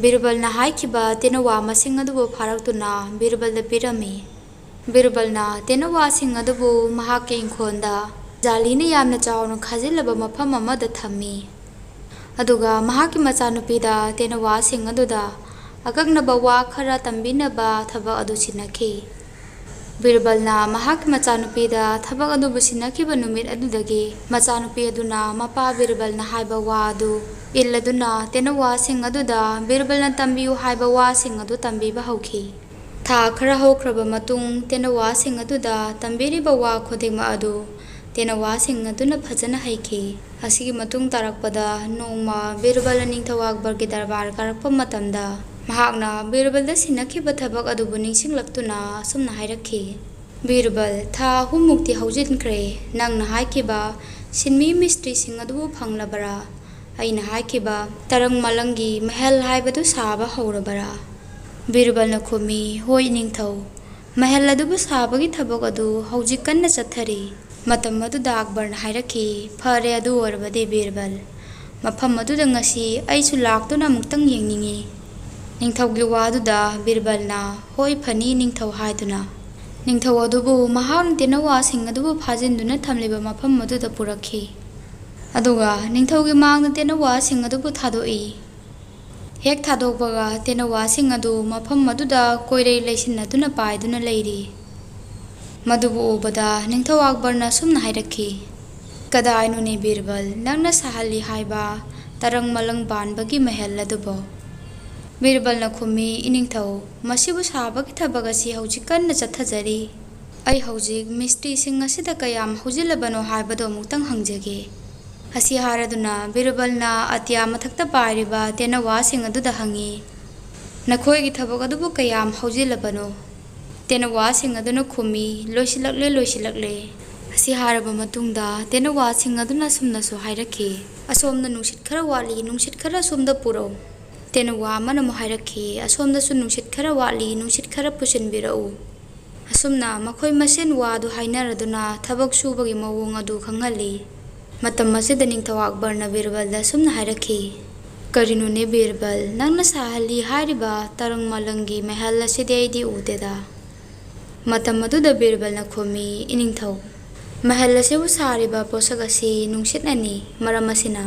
ꯕꯤꯔꯕꯜꯅ ꯍꯥꯏꯈꯤꯕ ꯇꯦꯅꯋꯥ ꯃꯁꯤꯡ ꯑꯗꯨꯕꯨ ꯐꯥꯔꯛꯇꯨꯅ ꯕꯤꯔꯕꯜꯗ ꯄꯤꯔꯝꯃꯤ꯫ ꯕꯤꯔꯕꯜꯅ ꯇꯦꯅꯋꯥꯁꯤꯡ ꯑꯗꯨꯕꯨ ꯃꯍꯥꯛꯀꯤ ꯏꯪꯈꯣꯜꯗ ꯖꯥꯂꯤꯅ ꯌꯥꯝꯅ ꯆꯥꯎꯅ ꯈꯥꯖꯤꯜꯂꯕ ꯃꯐꯝ ꯑꯃꯗ ꯊꯝꯃꯤ꯫ ꯑꯗꯨꯒ ꯃꯍꯥꯛꯀꯤ ꯃꯆꯥꯅꯨꯄꯤꯗ ꯇꯦꯅꯋꯥꯁꯤꯡ ꯑꯗꯨꯗ ꯑꯀꯛꯅꯕ ꯋꯥ ꯈꯔ ꯇꯝꯕꯤꯅꯕ ꯊꯕꯛ ꯑꯗꯨ ꯁꯤꯟꯅꯈꯤ꯫ ꯕꯤꯔꯕꯜꯅ ꯃꯍꯥꯛꯀꯤ ꯃꯆꯥꯅꯨꯄꯤꯗ ꯊꯕꯛ ꯑꯗꯨꯕꯨ ꯁꯤꯟꯅꯈꯤꯕ ꯅꯨꯃꯤꯠ ꯑꯗꯨꯗꯒꯤ ꯃꯆꯥꯅꯨꯄꯤ ꯑꯗꯨꯅ ꯃꯄꯥ ꯕꯤꯔꯕꯜꯅ ꯍꯥꯏꯕ ꯋꯥ ꯑꯗꯨ ꯏꯜꯂꯗꯨꯅ ꯇꯦꯅꯋꯥꯁꯤꯡ ꯑꯗꯨꯗ ꯕꯤꯔꯕꯜꯅ ꯇꯝꯕꯤꯌꯨ ꯍꯥꯏꯕ ꯋꯥꯁꯤꯡ ꯑꯗꯨ ꯇꯝꯕꯤꯕ ꯍꯧꯈꯤ꯫ ꯊꯥ ꯈꯔ ꯍꯧꯈ꯭ꯔꯕ ꯃꯇꯨꯡ ꯇꯦꯅꯋꯥꯁꯤꯡ ꯑꯗꯨꯗ ꯇꯝꯕꯤꯔꯤꯕ ꯋꯥ ꯈꯨꯗꯤꯡꯃꯛ ꯑꯗꯨ ꯇꯦꯅꯋꯥꯁꯤꯡ ꯑꯗꯨꯅ ꯐꯖꯅ ꯍꯩꯈꯤ꯫ ꯑꯁꯤꯒꯤ ꯃꯇꯨꯡ ꯇꯥꯔꯛꯄꯗ ꯅꯣꯡꯃ ꯕꯤꯔꯕꯜꯅ ꯅꯤꯡꯊꯧ ꯑꯛꯕꯔꯒꯤ ꯗꯔꯕꯥꯔ ꯀꯥꯔꯛꯄ ꯃꯇꯝꯗ ꯃꯍꯥꯛꯅ ꯕꯤꯔꯕꯜꯗ ꯁꯤꯟꯅꯈꯤꯕ ꯊꯕꯛ ꯑꯗꯨꯕꯨ ꯅꯤꯡꯁꯤꯡꯂꯛꯇꯨꯅ ꯑꯁꯨꯝꯅ ꯍꯥꯏꯔꯛꯈꯤ, "ꯕꯤꯔꯕꯜ, ꯊꯥ ꯑꯍꯨꯝꯃꯨꯛꯇꯤ ꯍꯧꯖꯤꯟꯈ꯭ꯔꯦ꯫ ꯅꯪꯅ ꯍꯥꯏꯈꯤꯕ ꯁꯤꯟꯃꯤ ꯃꯤꯁꯇ꯭ꯔꯤꯁꯤꯡ ꯑꯗꯨꯕꯨ ꯐꯪꯂꯕꯔꯥ? ꯑꯩꯅ ꯍꯥꯏꯈꯤꯕ ꯇꯔꯪ ꯃꯂꯪꯒꯤ ꯃꯍꯜ ꯍꯥꯏꯕꯗꯨ ꯁꯥꯕ ꯍꯧꯔꯕꯔꯥ?" ꯕꯤꯔꯕꯜꯅ ꯈꯨꯝꯃꯤ, "ꯍꯣꯏ ꯅꯤꯡꯊꯧ, ꯃꯍꯜ ꯑꯗꯨꯕꯨ ꯁꯥꯕꯒꯤ ꯊꯕꯛ ꯑꯗꯨ ꯍꯧꯖꯤꯛ ꯀꯟꯅ ꯆꯠꯊꯔꯤ꯫" ꯃꯇꯝ ꯑꯗꯨꯗ ꯑꯛꯕꯔꯅ ꯍꯥꯏꯔꯛꯈꯤ, "ꯐꯔꯦ, ꯑꯗꯨ ꯑꯣꯏꯔꯕꯗꯤ ꯕꯤꯔꯕꯜ, ꯃꯐꯝ ꯑꯗꯨꯗ ꯉꯁꯤ ꯑꯩꯁꯨ ꯂꯥꯛꯇꯨꯅ ꯑꯃꯨꯛꯇꯪ ꯌꯦꯡꯅꯤꯡꯏ꯫" ꯅꯤꯡꯊꯧꯒꯤ ꯋꯥꯗꯨꯗ ꯕꯤꯔꯕꯜꯅ, "ꯍꯣꯏ, ꯐꯅꯤ ꯅꯤꯡꯊꯧ" ꯍꯥꯏꯗꯨꯅ ꯅꯤꯡꯊꯧ ꯑꯗꯨꯕꯨ ꯃꯍꯥꯛꯅ ꯇꯦꯅꯋꯥꯁꯤꯡ ꯑꯗꯨꯕꯨ ꯐꯥꯖꯤꯟꯗꯨꯅ ꯊꯝꯂꯤꯕ ꯃꯐꯝ ꯑꯗꯨꯗ ꯄꯨꯔꯛꯈꯤ꯫ ꯑꯗꯨꯒ ꯅꯤꯡꯊꯧꯒꯤ ꯃꯥꯡꯗ ꯇꯦꯅꯋꯥꯁꯤꯡ ꯑꯗꯨꯕꯨ ꯊꯥꯗꯣꯛꯏ꯫ ꯍꯦꯛ ꯊꯥꯗꯣꯛꯄꯒ ꯇꯦꯅꯋꯥꯁꯤꯡ ꯑꯗꯨ ꯃꯐꯝ ꯑꯗꯨꯗ ꯀꯣꯏꯔꯩ ꯂꯩꯁꯤꯟꯅꯗꯨꯅ ꯄꯥꯏꯗꯨꯅ ꯂꯩꯔꯤ꯫ ꯃꯗꯨꯕꯨ ꯎꯕꯗ ꯅꯤꯡꯊꯧ ꯑꯛꯕꯔꯅ ꯑꯁꯨꯝꯅ ꯍꯥꯏꯔꯛꯈꯤ, "ꯀꯗꯥꯏꯅꯣꯅꯦ ꯕꯤꯔꯕꯜ, ꯅꯪꯅ ꯁꯥꯍꯜꯂꯤ ꯍꯥꯏꯕ ꯇꯔꯪ ꯃꯂꯪ ꯄꯥꯟꯕꯒꯤ ꯃꯍꯜ ꯑꯗꯨꯕꯣ?" ꯕꯤꯔꯕꯜꯅ ꯈꯨꯝꯃꯤ, "ꯏꯅꯤꯡꯊꯧ, ꯃꯁꯤꯕꯨ ꯁꯥꯕꯒꯤ ꯊꯕꯛ ꯑꯁꯤ ꯍꯧꯖꯤꯛ ꯀꯟꯅ ꯆꯠꯊꯖꯔꯤ꯫ ꯑꯩ ꯍꯧꯖꯤꯛ ꯃꯤꯁꯇ꯭ꯔꯤꯁꯤꯡ ꯑꯁꯤꯗ ꯀꯌꯥꯝ ꯍꯧꯖꯤꯜꯂꯕꯅꯣ ꯍꯥꯏꯕꯗꯨ ꯑꯃꯨꯛꯇꯪ ꯍꯪꯖꯒꯦ꯫" ꯑꯁꯤ ꯍꯥꯏꯔꯗꯨꯅ ꯕꯤꯔꯕꯜꯅ ꯑꯇꯤꯌꯥ ꯃꯊꯛꯇ ꯄꯥꯏꯔꯤꯕ ꯇꯦꯅꯋꯥꯁꯤꯡ ꯑꯗꯨꯗ ꯍꯪꯉꯤ, "ꯅꯈꯣꯏꯒꯤ ꯊꯕꯛ ꯑꯗꯨꯕꯨ ꯀꯌꯥꯝ ꯍꯧꯖꯤꯜꯂꯕꯅꯣ?" ꯇꯦꯅꯋꯥꯁꯤꯡ ꯑꯗꯨꯅ ꯈꯨꯝꯃꯤ, "ꯂꯣꯏꯁꯤꯜꯂꯛꯂꯦ, ꯂꯣꯏꯁꯤꯜꯂꯛꯂꯦ꯫" ꯑꯁꯤ ꯍꯥꯏꯔꯕ ꯃꯇꯨꯡꯗ ꯇꯦꯅꯋꯥꯁꯤꯡ ꯑꯗꯨꯅ ꯑꯁꯨꯝꯅꯁꯨ ꯍꯥꯏꯔꯛꯈꯤ, "ꯑꯁꯣꯝꯗ ꯅꯨꯡꯁꯤꯠ ꯈꯔ ꯋꯥꯠꯂꯤ, ꯅꯨꯡꯁꯤꯠ ꯈꯔ ꯑꯁꯣꯝꯗ ꯄꯨꯔꯛꯎ꯫" ꯇꯦꯅꯋꯥ ꯑꯃꯅ ꯑꯃꯨꯛ ꯍꯥꯏꯔꯛꯈꯤ, "ꯑꯁꯣꯝꯗꯁꯨ ꯅꯨꯡꯁꯤꯠ ꯈꯔ ꯋꯥꯠꯂꯤ, ꯅꯨꯡꯁꯤꯠ ꯈꯔ ꯄꯨꯁꯤꯟꯕꯤꯔꯛꯎ꯫" ꯑꯁꯨꯝꯅ ꯃꯈꯣꯏ ꯃꯁꯦꯟ ꯋꯥꯗꯨ ꯍꯥꯏꯅꯔꯗꯨꯅ ꯊꯕꯛ ꯁꯨꯕꯒꯤ ꯃꯑꯣꯡ ꯑꯗꯨ ꯈꯪꯍꯜꯂꯤ꯫ ꯃꯇꯝ ꯑꯁꯤꯗ ꯅꯤꯡꯊꯧ ꯑꯛꯕꯔꯅ ꯕꯤꯔꯕꯜꯗ ꯑꯁꯨꯝꯅ ꯍꯥꯏꯔꯛꯈꯤ, "ꯀꯔꯤꯅꯣꯅꯦ ꯕꯤꯔꯕꯜ, ꯅꯪꯅ ꯁꯥꯍꯜꯂꯤ ꯍꯥꯏꯔꯤꯕ ꯇꯔꯪ ꯃꯂꯪꯒꯤ ꯃꯍꯜ ꯑꯁꯤꯗꯤ ꯑꯩꯗꯤ ꯎꯗꯦꯗ?" ꯃꯇꯝ ꯑꯗꯨꯗ ꯕꯤꯔꯕꯜꯅ ꯈꯨꯝꯃꯤ, "ꯏꯅꯤꯡꯊꯧ, ꯃꯍꯜ ꯑꯁꯤꯕꯨ ꯁꯥꯔꯤꯕ ꯄꯣꯠꯁꯛ ꯑꯁꯤ ꯅꯨꯡꯁꯤꯠꯅꯅꯤ꯫ ꯃꯔꯝ ꯑꯁꯤꯅ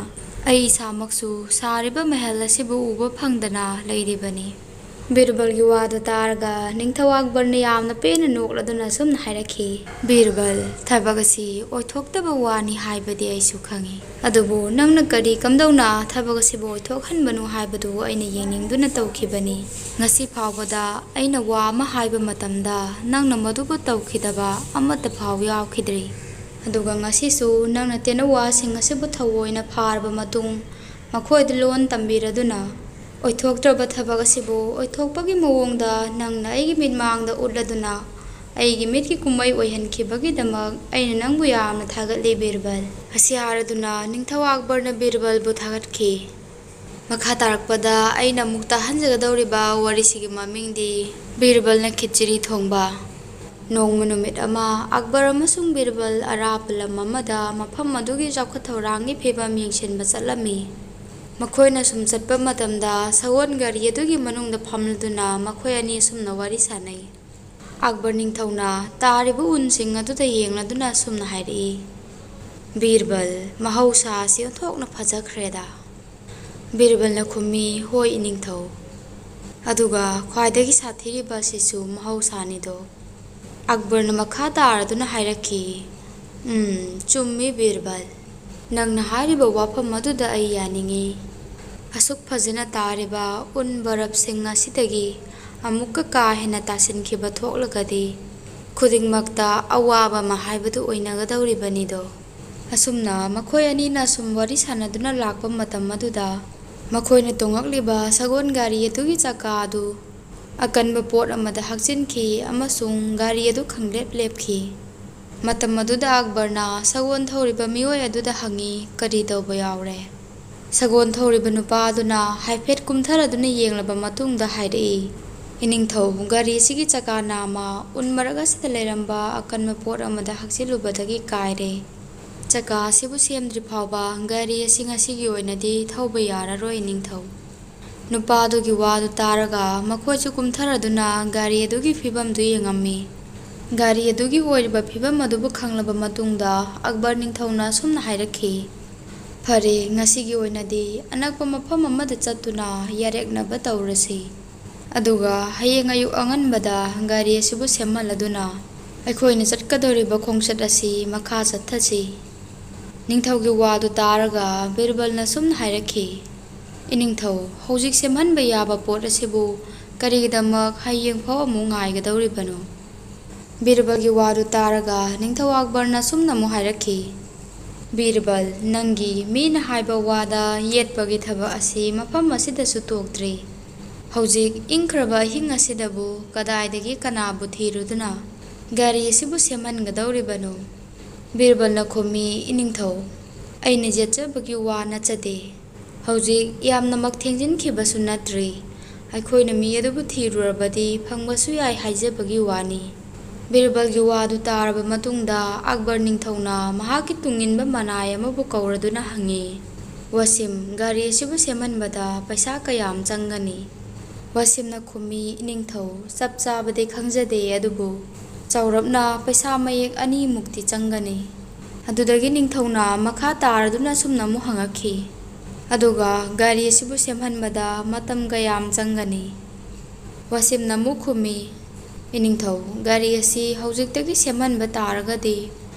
ꯑꯩ ꯏꯁꯥꯃꯛꯁꯨ ꯁꯥꯔꯤꯕ ꯃꯍꯜ ꯑꯁꯤꯕꯨ ꯎꯕ ꯐꯪꯗꯅ ꯂꯩꯔꯤꯕꯅꯤ꯫" ꯕꯤꯔꯕꯜꯒꯤ ꯋꯥꯗꯨ ꯇꯥꯔꯒ ꯅꯤꯡꯊꯧ ꯑꯛꯕꯔꯅ ꯌꯥꯝꯅ ꯄꯦꯟꯅ ꯅꯣꯛꯂꯗꯨꯅ ꯑꯁꯨꯝꯅ ꯍꯥꯏꯔꯛꯈꯤ, "ꯕꯤꯔꯕꯜ, ꯊꯕꯛ ꯑꯁꯤ ꯑꯣꯏꯊꯣꯛꯇꯕ ꯋꯥꯅꯤ ꯍꯥꯏꯕꯗꯤ ꯑꯩꯁꯨ ꯈꯪꯏ꯫ ꯑꯗꯨꯕꯨ ꯅꯪꯅ ꯀꯔꯤ ꯀꯝꯗꯧꯅ ꯊꯕꯛ ꯑꯁꯤꯕꯨ ꯑꯣꯏꯊꯣꯛꯍꯟꯕꯅꯣ ꯍꯥꯏꯕꯗꯨ ꯑꯩꯅ ꯌꯦꯡꯅꯤꯡꯗꯨꯅ ꯇꯧꯈꯤꯕꯅꯤ꯫ ꯉꯁꯤ ꯐꯥꯎꯕꯗ ꯑꯩꯅ ꯋꯥ ꯑꯃ ꯍꯥꯏꯕ ꯃꯇꯝꯗ ꯅꯪꯅ ꯃꯗꯨꯕꯨ ꯇꯧꯈꯤꯗꯕ ꯑꯃꯠꯇ ꯐꯥꯎ ꯌꯥꯎꯈꯤꯗ꯭ꯔꯤ꯫ ꯑꯗꯨꯒ ꯉꯁꯤꯁꯨ ꯅꯪꯅ ꯇꯦꯅꯧꯋꯥꯁꯤꯡ ꯑꯁꯤꯕꯨ ꯊꯑꯣꯏꯅ ꯐꯥꯔꯕ ꯃꯇꯨꯡ ꯃꯈꯣꯏꯗ ꯂꯣꯟ ꯇꯝꯕꯤꯔꯗꯨꯅ ꯑꯣꯏꯊꯣꯛꯇ꯭ꯔꯕ ꯊꯕꯛ ꯑꯁꯤꯕꯨ ꯑꯣꯏꯊꯣꯛꯄꯒꯤ ꯃꯑꯣꯡꯗ ꯅꯪꯅ ꯑꯩꯒꯤ ꯃꯤꯠꯃꯥꯡꯗ ꯎꯠꯂꯗꯨꯅ ꯑꯩꯒꯤ ꯃꯤꯠꯀꯤ ꯀꯨꯝꯍꯩ ꯑꯣꯏꯍꯟꯈꯤꯕꯒꯤꯗꯃꯛ ꯑꯩꯅ ꯅꯪꯕꯨ ꯌꯥꯝꯅ ꯊꯥꯒꯠꯂꯤ, ꯕꯤꯔꯕꯜ꯫" ꯑꯁꯤ ꯍꯥꯏꯔꯗꯨꯅ ꯅꯤꯡꯊꯧ ꯑꯛꯕꯔꯅ ꯕꯤꯔꯕꯜꯕꯨ ꯊꯥꯒꯠꯈꯤ꯫ ꯃꯈꯥ ꯇꯥꯔꯛꯄꯗ ꯑꯩꯅ ꯑꯃꯨꯛ ꯇꯥꯍꯟꯖꯒꯗꯧꯔꯤꯕ ꯋꯥꯔꯤꯁꯤꯒꯤ ꯃꯃꯤꯡꯗꯤ ꯕꯤꯔꯕꯜꯅ ꯈꯤꯆꯤꯔꯤ ꯊꯣꯡꯕ꯫ ꯅꯣꯡꯃ ꯅꯨꯃꯤꯠ ꯑꯃ ꯑꯛꯕꯔ ꯑꯃꯁꯨꯡ ꯕꯤꯔꯕꯜ ꯑꯔꯥꯞꯄ ꯂꯝ ꯑꯃꯗ ꯃꯐꯝ ꯑꯗꯨꯒꯤ ꯆꯥꯎꯈꯠ ꯊꯧꯔꯥꯡꯒꯤ ꯐꯤꯕꯝ ꯌꯦꯡꯁꯤꯟꯕ ꯆꯠꯂꯝꯃꯤ꯫ ꯃꯈꯣꯏꯅ ꯁꯨꯝ ꯆꯠꯄ ꯃꯇꯝꯗ ꯁꯒꯣꯜ ꯒꯥꯔꯤ ꯑꯗꯨꯒꯤ ꯃꯅꯨꯡꯗ ꯐꯝꯂꯗꯨꯅ ꯃꯈꯣꯏ ꯑꯅꯤ ꯑꯁꯨꯝꯅ ꯋꯥꯔꯤ ꯁꯥꯅꯩ꯫ ꯑꯛꯕꯔ ꯅꯤꯡꯊꯧꯅ ꯇꯥꯔꯤꯕ ꯎꯟꯁꯤꯡ ꯑꯗꯨꯗ ꯌꯦꯡꯂꯗꯨꯅ ꯑꯁꯨꯝꯅ ꯍꯥꯏꯔꯛꯏ, "ꯕꯤꯔꯕꯜ, ꯃꯍꯧꯁꯥ ꯑꯁꯤ ꯑꯣꯟꯊꯣꯛꯅ ꯐꯖꯈ꯭ꯔꯦꯗ꯫" ꯕꯤꯔꯕꯜꯅ ꯈꯨꯝꯃꯤ, "ꯍꯣꯏ, ꯏꯅꯤꯡꯊꯧ꯫ ꯑꯗꯨꯒ ꯈ꯭ꯋꯥꯏꯗꯒꯤ ꯁꯥꯊꯤꯔꯤꯕ ꯑꯁꯤꯁꯨ ꯃꯍꯧꯁꯥꯅꯤꯗꯣ꯫" ꯑꯛꯕꯔꯅ ꯃꯈꯥ ꯇꯥꯔꯗꯨꯅ ꯍꯥꯏꯔꯛꯈꯤ, "ꯎꯝ, ꯆꯨꯝꯃꯤ, ꯕꯤꯔꯕꯜ꯫ ꯅꯪꯅ ꯍꯥꯏꯔꯤꯕ ꯋꯥꯐꯝ ꯑꯗꯨꯗ ꯑꯩ ꯌꯥꯅꯤꯡꯏ꯫ ꯑꯁꯨꯛ ꯐꯖꯅ ꯇꯥꯔꯤꯕ ꯎꯟ ꯕꯔꯞꯁꯤꯡ ꯑꯁꯤꯗꯒꯤ ꯑꯃꯨꯛꯀ ꯀꯥ ꯍꯦꯟꯅ ꯇꯥꯁꯤꯟꯈꯤꯕ ꯊꯣꯛꯂꯒꯗꯤ ꯈꯨꯗꯤꯡꯃꯛꯇ ꯑꯋꯥꯕ ꯑꯃ ꯍꯥꯏꯕꯗꯨ ꯑꯣꯏꯅꯒꯗꯧꯔꯤꯕꯅꯤꯗꯣ꯫" ꯑꯁꯨꯝꯅ ꯃꯈꯣꯏ ꯑꯅꯤꯅ ꯁꯨꯝ ꯋꯥꯔꯤ ꯁꯥꯟꯅꯗꯨꯅ ꯂꯥꯛꯄ ꯃꯇꯝ ꯑꯗꯨꯗ ꯃꯈꯣꯏꯅ ꯇꯣꯡꯂꯛꯂꯤꯕ ꯁꯒꯣꯜ ꯒꯥꯔꯤ ꯑꯗꯨꯒꯤ ꯆꯀꯥ ꯑꯗꯨ ꯑꯀꯟꯕ ꯄꯣꯠ ꯑꯃꯗ ꯍꯥꯞꯆꯤꯟꯈꯤ ꯑꯃꯁꯨꯡ ꯒꯥꯔꯤ ꯑꯗꯨ ꯈꯪꯂꯦꯞ ꯂꯦꯞꯈꯤ꯫ ꯃꯇꯝ ꯑꯗꯨꯗ ꯑꯛꯕꯔꯅ ꯁꯒꯣꯜ ꯊꯧꯔꯤꯕ ꯃꯤꯑꯣꯏ ꯑꯗꯨꯗ ꯍꯪꯉꯤ, "ꯀꯔꯤ ꯇꯧꯕ ꯌꯥꯎꯔꯦ?" ꯁꯒꯣꯜ ꯊꯧꯔꯤꯕ ꯅꯨꯄꯥ ꯑꯗꯨꯅ ꯍꯥꯏꯐꯦꯠ ꯀꯨꯝꯊꯔꯗꯨꯅ ꯌꯦꯡꯂꯕ ꯃꯇꯨꯡꯗ ꯍꯥꯏꯔꯛꯏ, "ꯏꯅꯤꯡꯊꯧ, ꯒꯥꯔꯤ ꯑꯁꯤꯒꯤ ꯆꯀꯥ ꯅꯥꯝꯃ ꯎꯟ ꯃꯔꯛ ꯑꯁꯤꯗ ꯂꯩꯔꯝꯕ ꯑꯀꯟꯕ ꯄꯣꯠ ꯑꯃꯗ ꯍꯛꯆꯤꯜꯂꯨꯕꯗꯒꯤ ꯀꯥꯏꯔꯦ꯫ ꯆꯀꯥ ꯑꯁꯤꯕꯨ ꯁꯦꯝꯗ꯭ꯔꯤ ꯐꯥꯎꯕ ꯒꯥꯔꯤ ꯑꯁꯤ ꯉꯁꯤꯒꯤ ꯑꯣꯏꯅꯗꯤ ꯊꯧꯕ ꯌꯥꯔꯔꯣꯏ, ꯏꯅꯤꯡꯊꯧ꯫" ꯅꯨꯄꯥ ꯑꯗꯨꯒꯤ ꯋꯥꯗꯨ ꯇꯥꯔꯒ ꯃꯈꯣꯏꯁꯨ ꯀꯨꯝꯊꯔꯗꯨꯅ ꯒꯥꯔꯤ ꯑꯗꯨꯒꯤ ꯐꯤꯕꯝꯗꯨ ꯌꯦꯡꯉꯝꯃꯤ꯫ ꯒꯥꯔꯤ ꯑꯗꯨꯒꯤ ꯑꯣꯏꯔꯤꯕ ꯐꯤꯕꯝ ꯑꯗꯨꯕꯨ ꯈꯪꯂꯕ ꯃꯇꯨꯡꯗ ꯑꯛꯕꯔ ꯅꯤꯡꯊꯧꯅ ꯑꯁꯨꯝꯅ ꯍꯥꯏꯔꯛꯈꯤ, "ꯐꯔꯦ, ꯉꯁꯤꯒꯤ ꯑꯣꯏꯅꯗꯤ ꯑꯅꯛꯄ ꯃꯐꯝ ꯑꯃꯗ ꯆꯠꯇꯨꯅ ꯌꯥꯔꯦꯛꯅꯕ ꯇꯧꯔꯁꯤ꯫ ꯑꯗꯨꯒ ꯍꯌꯦꯡ ꯑꯌꯨꯛ ꯑꯉꯟꯕꯗ ꯒꯥꯔꯤ ꯑꯁꯤꯕꯨ ꯁꯦꯝꯍꯜꯂꯗꯨꯅ ꯑꯩꯈꯣꯏꯅ ꯆꯠꯀꯗꯧꯔꯤꯕ ꯈꯣꯡꯆꯠ ꯑꯁꯤ ꯃꯈꯥ ꯆꯠꯊꯁꯤ꯫ ꯅꯤꯡꯊꯧꯒꯤ ꯋꯥꯗꯨ ꯇꯥꯔꯒ ꯕꯤꯔꯕꯜꯅ ꯁꯨꯝꯅ ꯍꯥꯏꯔꯛꯈꯤ, "ꯏꯅꯤꯡꯊꯧ, ꯍꯧꯖꯤꯛ ꯁꯦꯝꯍꯟꯕ ꯌꯥꯕ ꯄꯣꯠ ꯑꯁꯤꯕꯨ ꯀꯔꯤꯒꯤꯗꯃꯛ ꯍꯌꯦꯡ ꯐꯥꯎ ꯑꯃꯨꯛ ꯉꯥꯏꯒꯗꯧꯔꯤꯕꯅꯣ?" ꯕꯤꯔꯕꯜꯒꯤ ꯋꯥꯗꯨ ꯇꯥꯔꯒ ꯅꯤꯡꯊꯧ ꯑꯛꯕꯔꯅ ꯁꯨꯝꯅ ꯑꯃꯨꯛ ꯍꯥꯏꯔꯛꯈꯤ, "ꯕꯤꯔꯕꯜ, ꯅꯪꯒꯤ ꯃꯤꯅ ꯍꯥꯏꯕ ꯋꯥꯗ ꯌꯦꯠꯄꯒꯤ ꯊꯕꯛ ꯑꯁꯤ ꯃꯐꯝ ꯑꯁꯤꯗꯁꯨ ꯇꯣꯛꯇ꯭ꯔꯤ꯫ ꯍꯧꯖꯤꯛ ꯏꯪꯈ꯭ꯔꯕ ꯑꯍꯤꯡ ꯑꯁꯤꯗꯕꯨ ꯀꯗꯥꯏꯗꯒꯤ ꯀꯅꯥꯕꯨ ꯊꯤꯔꯨꯗꯨꯅ ꯒꯥꯔꯤ ꯑꯁꯤꯕꯨ ꯁꯦꯝꯍꯟꯒꯗꯧꯔꯤꯕꯅꯣ?" ꯕꯤꯔꯕꯜꯅ ꯈꯨꯝꯃꯤ, "ꯏꯅꯤꯡꯊꯧ, ꯑꯩꯅ ꯌꯦꯠꯆꯕꯒꯤ ꯋꯥ ꯅꯠꯆꯗꯦ꯫ ꯍꯧꯖꯤꯛ ꯌꯥꯝꯅꯃꯛ ꯊꯦꯡꯖꯤꯟꯈꯤꯕꯁꯨ ꯅꯠꯇ꯭ꯔꯤ꯫ ꯑꯩꯈꯣꯏꯅ ꯃꯤ ꯑꯗꯨꯕꯨ ꯊꯤꯔꯨꯔꯕꯗꯤ ꯐꯪꯕꯁꯨ ꯌꯥꯏ ꯍꯥꯏꯖꯕꯒꯤ ꯋꯥꯅꯤ꯫" ꯕꯤꯔꯕꯜꯒꯤ ꯋꯥꯗꯨ ꯇꯥꯔꯕ ꯃꯇꯨꯡꯗ ꯑꯛꯕꯔ ꯅꯤꯡꯊꯧꯅ ꯃꯍꯥꯛꯀꯤ ꯇꯨꯡꯏꯟꯕ ꯃꯅꯥꯏ ꯑꯃꯕꯨ ꯀꯧꯔꯗꯨꯅ ꯍꯪꯉꯤ, "ꯋꯥꯁꯤꯝ, ꯒꯥꯔꯤ ꯑꯁꯤꯕꯨ ꯁꯦꯝꯍꯟꯕꯗ ꯄꯩꯁꯥ ꯀꯌꯥꯝ ꯆꯪꯒꯅꯤ?" ꯋꯥꯁꯤꯝꯅ ꯈꯨꯝꯃꯤ, "ꯏꯅꯤꯡꯊꯧ, ꯆꯞ ꯆꯥꯕꯗꯤ ꯈꯪꯖꯗꯦ, ꯑꯗꯨꯕꯨ ꯆꯥꯎꯔꯞꯅ ꯄꯩꯁꯥ ꯃꯌꯦꯛ ꯑꯅꯤꯃꯨꯛꯇꯤ ꯆꯪꯒꯅꯤ꯫" ꯑꯗꯨꯗꯒꯤ ꯅꯤꯡꯊꯧꯅ ꯃꯈꯥ ꯇꯥꯔꯗꯨꯅ ꯑꯁꯨꯝꯅ ꯑꯃꯨꯛ ꯍꯪꯉꯛꯈꯤ, "ꯑꯗꯨꯒ ꯒꯥꯔꯤ ꯑꯁꯤꯕꯨ ꯁꯦꯝꯍꯟꯕꯗ ꯃꯇꯝ ꯀꯌꯥꯝ ꯆꯪꯒꯅꯤ?" ꯋꯥꯁꯤꯝꯅ ꯑꯃꯨꯛ ꯈꯨꯝꯃꯤ, "ꯏꯅꯤꯡꯊꯧ, ꯒꯥꯔꯤ ꯑꯁꯤ ꯍꯧꯖꯤꯛꯇꯒꯤ ꯁꯦꯝꯍꯟꯕ ꯇꯥꯔꯒꯗꯤ